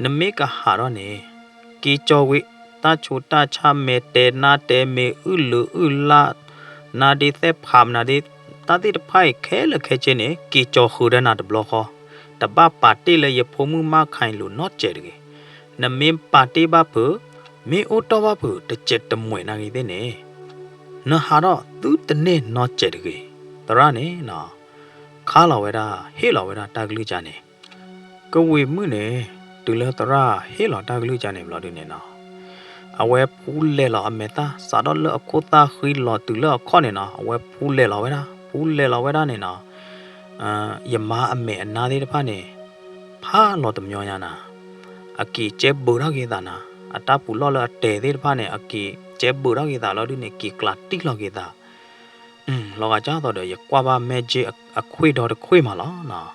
နမ့ၢ်ကဟးထီၣ်န့ၣ် က့ၤကၠီၤဝံၤ တၢ်ဆူးတၢ်ဆါ မဲာ်တဲနါတဲ မဲာ်အုၣ်လုာ်အုၣ်လၢ် နါဒ့သဲၣ်ဖးမနၤဒ့ တၢ်သ့ၣ်တဖၣ်အံၤခဲလၢာ်ခဲဆ့န့ၣ် က့ၤကၠီၤဃုာ်ဒီးနၤတဘျီဃီ, တဘၣ်ပာ်တ့ၢ်လၢယဖိမုၣ်မါခါအံၤလိၤနီတစဲးတဂ့ၤ. နမ့ၢ်ပာ်တ့ၢ်ဘၣ်ဖုး, မ့ၢ်အိၣ်တ့ၢ်ဘၣ်ဖုးတစဲးတမှဲးနာ်ဂ့ၤသ့ၣ်န့ၣ်, နဟးထီၣ်သုတန့ၢ်နီတစဲးတဂ့ၤ. သရၣ်န့ၣ်နီၤ ခါလီၤဝဲဒၣ် ဟ့ၣ်လီၤဝဲဒၣ်တၢ်ကလုၢ်ကန့ၣ်, ကဝံၤမုၣ်န့ၣ် တုၤလၢသရၣ်ဟ့ၣ်လီၤတၢ်ကလုၢ်ကန့ၣ်ဘျီဒုန့ၣ်နီၤ, အဝဲဖူလဲၤလီၤအမဲာ်သၣ် စးထီၣ်လၢအခိၣ်သၣ်ဃံလီၤတုၤလၢအခီၣ်န့ၣ်နီၤ အဝဲဖူလဲၤလီၤဝဲဒၣ်, ဖူလဲၤလီၤဝဲဒၣ်န့ၣ်နီၤ ယမါအမဲာ်အနါသ့ၣ်တဖၣ်န့ၣ် ဖးလီၤတမညီညါနၤ, အက့ၤကဲဘုးထီၣ်က့ၤသးနၤ, အတၢ်ပူၤလီၢ်လၢအတဲာ်သ့ၣ်တဖၣ်န့ၣ် အက့ၤကဲဘုးထီၣ်က့ၤသးလီၤဒုန့ၣ် က့ၤကျးတံၢ်လီၤက့ၤသး လီၤဂာ်ကၢ်သိးဒီး ယကွၢ်ဘၣ်မဲာ်က့အခွ့ၣ်ဒီတခွ့ၣ်မးလီၤနီၤ,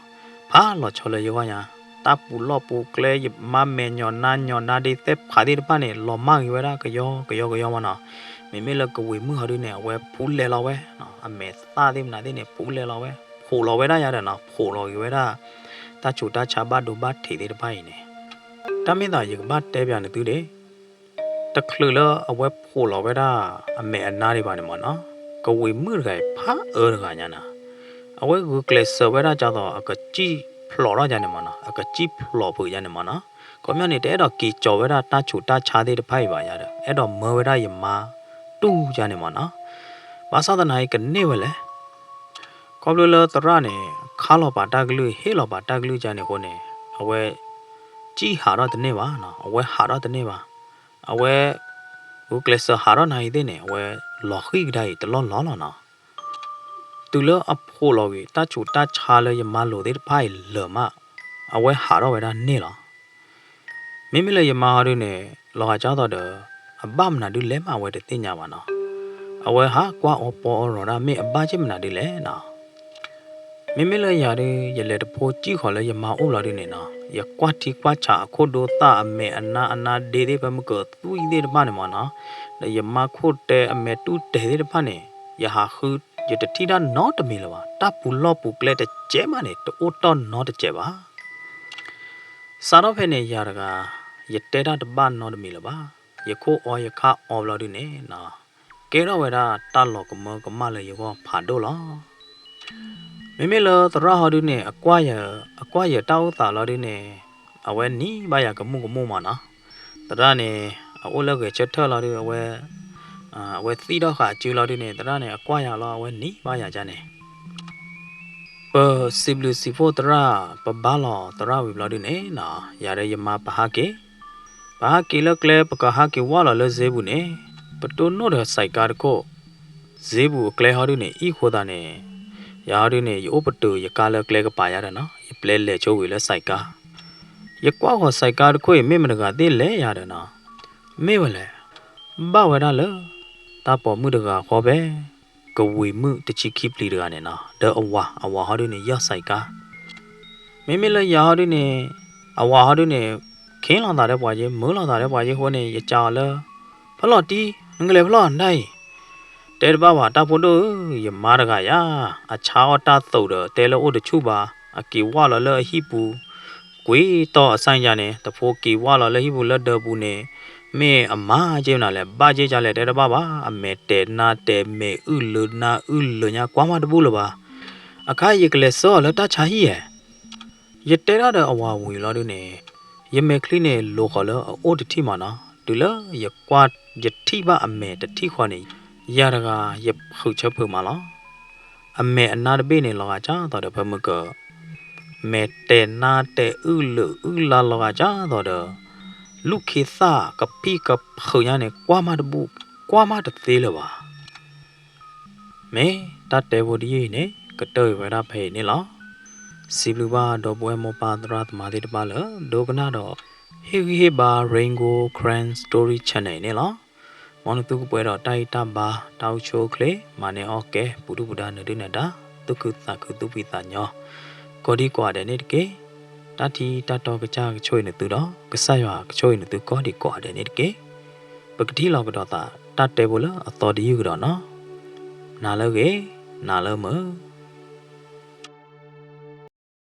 ဖးလီၤဆီလၢယဂီၢ်ညါ, တၢ်ပူၤလီၢ်ပူၤကျဲ ယမါမဲာ်ညီၣ်နါညီၣ်နါဒ့သဲၣ်ဖးသ့ၣ်တဖၣ်န့ၣ် လီၤမၢ်က့ၤဝဲဒၣ်ကယီကယီကယီမးနီၤ, မ့မ့ၢ်လၢကဝံၤမုၣ်ဟီဒုန့ၣ် အဝဲဖူလဲၤလီၤဝဲ, အမဲာ်သၣ်သ့ၣ်မနုၤသ့ၣ်န့ၣ် ဖူလဲၤလီၤဝဲ, ဖှိးလီၤဝဲဒၣ်ယၤဒီးနီၤ ဖှိးလီၤက့ၤဝဲဒၣ် တၢ်ဆူးတၢ်ဆါဘၣ်ဒိဘၣ်ထံးသ့ၣ်တဖၣ်အံၤန့ၣ်, တၢ်မ့ၢ်သးယကဘၣ်တဲပၠးနသုဒၣ် တချုးလၢအဝဲဖှိးလီၤဝဲဒၣ် အမဲာ်အနါဒံးဘၣ်န့ၣ်မးနီၤ, ကဝံၤမုၣ်တဂၤအံၤဖးအၢတဂၤညါနၤ, အဝဲဂုာ်ကျဲးစၢးဝဲဒၣ်ကၢ်သိး အကစံၣ်ဖျိးထီၣ်ယၤန့ၣ်မးနီၤ, အကစံၣ်ဖျိးဖုးယၤန့ၣ်မးနီၤ, ခီပညီန့ၣ် တအဲၣ်ဒိးက့ၤကၠီၤဝဲဒၣ်တၢ်ဆူးတၢ်ဆါသ့ၣ်တဖၣ်အံၤဘၣ်ယၤဒီး အဲၣ်ဒိးမၢဝဲဒၣ်ယမါတူၢ်ယၤန့ၣ်မးနီၤ, ဘၣ်ဆၣ်သနာ်က့ကန့ၢ်ဝဲလဲၣ် ခီဖျိလၢသရၣ်န့ၣ် ခါလီၤပာ်တၢ်ကလုၢ် ဟ့ၣ်လီၤပာ်တၢ်ကလုၢ်ကန့ၣ်အဃိန့ၣ် အဝဲ စံၣ်ဟးထီၣ်တန့ၢ်ဘၣ်နီၤ, အဝဲဟးထီၣ်တန့ၢ်ဘၣ်, အဝဲ ဂုာ်ကျဲးစၢးဟးထီၣ်နၤအံၤသ့ၣ်န့ၣ် အဝဲလီၤဃံၣ်ကဒါအံၤတလီၢ်လီၢ်လီၤနီၤ, တုၤလၢအဖှိးလီၤဝံၤ တၢ်ဆူးတၢ်ဆါလၢယမါလိၤသ့ၣ်တဖၣ်အံၤလၢာ်မး, အဝဲဟးထီၣ်ဝဲဒၣ်န့ၢ်လီၤ မ့မ့ၢ်လၢယမါဟီဒုန့ၣ် လီၤဂာ်ကၢ်သိးဒီး အဘၣ်မနုၤဒုလဲၣ်မး အဝဲတသ့ၣ်ညါဘၣ်နီၤ, အဝဲဟးကွၢ်အီပီအီရီၤဒၣ် မ့ၢ်အဘၣ်က့ၢ်မနုၤဒုလဲၣ်နီၤ, မ့မ့ၢ်လၢယၤဒု ယလဲၤတဖိစံၣ်ဃီၤလၢယမါအိၣ်ဘျီဒုန့ၣ်နီၤ ယကွၢ်ထံကွၢ်ဆးအခိၣ်ဒိသၣ် အမဲာ်အနါအနါဒ့သ့ၣ် ဖဲမုၢ်ကသွံၣ်သ့ၣ်တဖၣ်န့ၣ်မးနီၤ, ဒီးယမါခိၣ်တဲအမဲာ်တူၢ်တဲာ်သ့ၣ်တဖၣ်န့ၣ် ယဟးဃု ယတထံၣ်တၢ်နီတမံၤလၢၤဘၣ်, တၢ်ပူၤလီၢ်ပူၤကျဲတစဲးမးန့ၣ် တအိၣ်တီၢ်နီတစဲးဘၣ် စးထီၣ်ဖဲန့ၣ်ယၤတဂၤ ယတဲတၢ်တဘၣ်နီတမံၤလၢၤဘၣ်, ယခိၣ်အီယခါအီဘျီဒုန့ၣ်နီၤ, ကဲထီၣ်ဝဲဒၣ်တၢ်လီၤကမၢကမၣ်လၢယဂီၢ်ဖးဒိၣ်လီၤ. မ့မ့ၢ်လၢသရၣ်ဟီဒုန့ၣ် အကွၢ်ယၤ အကွၢ်ယၤတၢ်အိၣ်သးလီၤဒုန့ၣ် အဝဲနံၤဘၣ်ယၤကမူၣ်ကမူၣ်မးနီၤ, သရၣ်န့ၣ် အအိၣ်လၢဂဲၤဆၢထၢၣ်လီၤဒု အဝဲ အဝဲသံၣ်ထီၣ်ဃာ်အစုလီၤဒုန့ၣ် သရၣ်န့ၣ် အကွၢ်ယၤလီၤ အဝဲနံၤဘၣ်ယၤကန့ၣ် ပစံးဘျုးစံးဖှိၣ်သရၣ် ပဘါလီၤသရၣ်ဝံၤဘျီဒုန့ၣ်နီၤ ယၤဒီးယမါပဟးက့ၤ, ပဟးက့ၤလၢကျဲ ပကဟးက့ၤဝၢ်လီၤလၢဈေးပူၤန့ၣ် ပတိၢ်နီၣ်ဒီးစဲးကါတခိၣ်, ဈေးပူၤအကျဲဟီဒုန့ၣ် အံၣ်ဃိသးန့ၣ် ယၤဟီဒုန့ၣ် ယအိၣ်ပတုာ်ယကါလၢကျဲကပၤယၤဒီးနီၤ ယပျဲလဲၤဆိဝံၤလၢစဲးကါ, ယကွၢ်ဃီၤစဲးကါတခိၣ်အံၤ မ့ၢ်မတဂၤသ့ၣ်လဲၣ်ယၤဒီးနီၤ, မ့ၢ်ဝဲလဲၣ် ဘၣ်ဝဲဒၣ်လၢ တၢ်ပိာ်မုၣ်တဂၤဃီဖဲ ကဝံၤမုၣ်တဆံခံပျံၤတဂၤန့ၣ်နီၤ ဒီးအဝၤ အဝၤဟီဒုန့ၣ် ယီၢ်စဲးကါ, မ့မ့ၢ်လၢယၤဟီဒုန့ၣ် အဝၤဟီဒုန့ၣ် ခ့လီၤသးဒီးပှၤယ့ မုာ်လီၤသးဒီးပှၤယ့အဃိန့ၣ် ယကးအီၤလၢ ဖီလီၤတံၢ် နကလဲၤဖီလီၤဒၣ်အံၤ, တဲတဘၣ်ဘၣ် တၢ်ဖိဒိၣ်ဧၢ, ယမါတဂၤယၤ အဆါအီၣ်တၢ်သိးဒီး တဲလၢအိၣ်တဆူၣ်ဘၣ်, အက့ၤဝၢ်လီၤလၢအဟံၣ်ပူၤ, ကွံာ်တီၢ်အဆၣ်ညါန့ၣ် တဖိက့ၤဝၢ်လီၤလၢဟံၣ်ပူၤလၢဒၢးပူၤန့ၣ်, မ့ၢ်အမၤက့ၤနၤလဲၣ် ဘၣ်က့ၤကလဲၣ် တဲတဘၣ်ဘၣ်, အမဲာ်တဲာ်နါတဲာ် မဲာ်အုၣ်လၢနါအုၣ်လၢညါ ကွၢ်မးတဘူၣ်လၢၤဘၣ်. အခါယကလဲၤဆှၢအီၤလၢတၢ်ဆါဟံၣ်ဧါ. ယတဲထီၣ်ဒီးအဝၤဝံၤလီၤဒုန့ၣ်, ယမဲာ်ချံန့ၣ် လိၤဃီၤလၢအအိၣ်တထံၣ်မးနီၤ, တုၤလၢယကွၢ်ယထံၣ်ဘၣ်အမဲာ်တထံၣ်ဃီန့ၣ်, ယၤတဂၤယဃုာ်ဆၢဖုးမးလီၤ. အမဲာ်အနါတဘ့ၣ်န့ၣ် လီၤဂာ်ကၢ်သိးဒီးဖၢမုၢ်ကၢ, မဲာ်တဲာ်နါတဲာ်အုၣ်လၢအုၣ်လါလီၤဂာ်ကၢ်သိးဒီး, လူၢ်ခ့သၣ်ကဖံးကဖုးညါန့ၣ် ကွၢ်မးတဘူၣ်, ကွၢ်မးတသ့လၢၤဘၣ်. မ့ၢ်တၢ်တဲဖိတယုၢ်အံၤန့ၣ် ကတၢၢ်အံၤဝဲဒၣ်ဖဲအံၤန့ၣ်လီၤ. စံးဘျုးဘၣ်ဒီပုၢ်ဝဲၢ်မိၢ်ပၢ်သရၣ်သမါသ့ၣ်တဖၣ်လၢ ဒိကနၣ်ဒီး ဟ့ၣ်ဂံၢ်ဟ့ၣ်ဘါ Rain Gold Karen Story Channel အံၤန့ၣ်လီၤ. မ်နသုကပှဲၤဒီးတၢ်အံၣ်တၢ်ဘါ တၢ်အိၣ်ဆူၣ်အိၣ်ချ့ မၤန့ၢ်အီၣ်ကဲ ပူၤဒုၣ်ပူၤဒါ နၢၤဒုၣ်နၢၤဒါ သူၣ်ခုသးခု သူၣ်ဖှံသးညီ ကိးဒံကိးဂၤဒဲးန့ၣ်တက့ၢ်. တၢ်ထံတၢ်တီကစၢ်ကဆိၣ်ဂ့ၤနသုဒီး ကစၢ်ယွၤကဆိၣ်ဂ့ၤနသုကိးဒံကိးဂၤဒဲးန့ၣ်တက့ၢ်. ပကထံၣ်လိာ်ကဒီးသး တၢ်တဲဖိလၢအသီတယုၢ်ကဒီးနီၤ. နၤလၢအဂ့ၤ, နၤလၢမုာ်.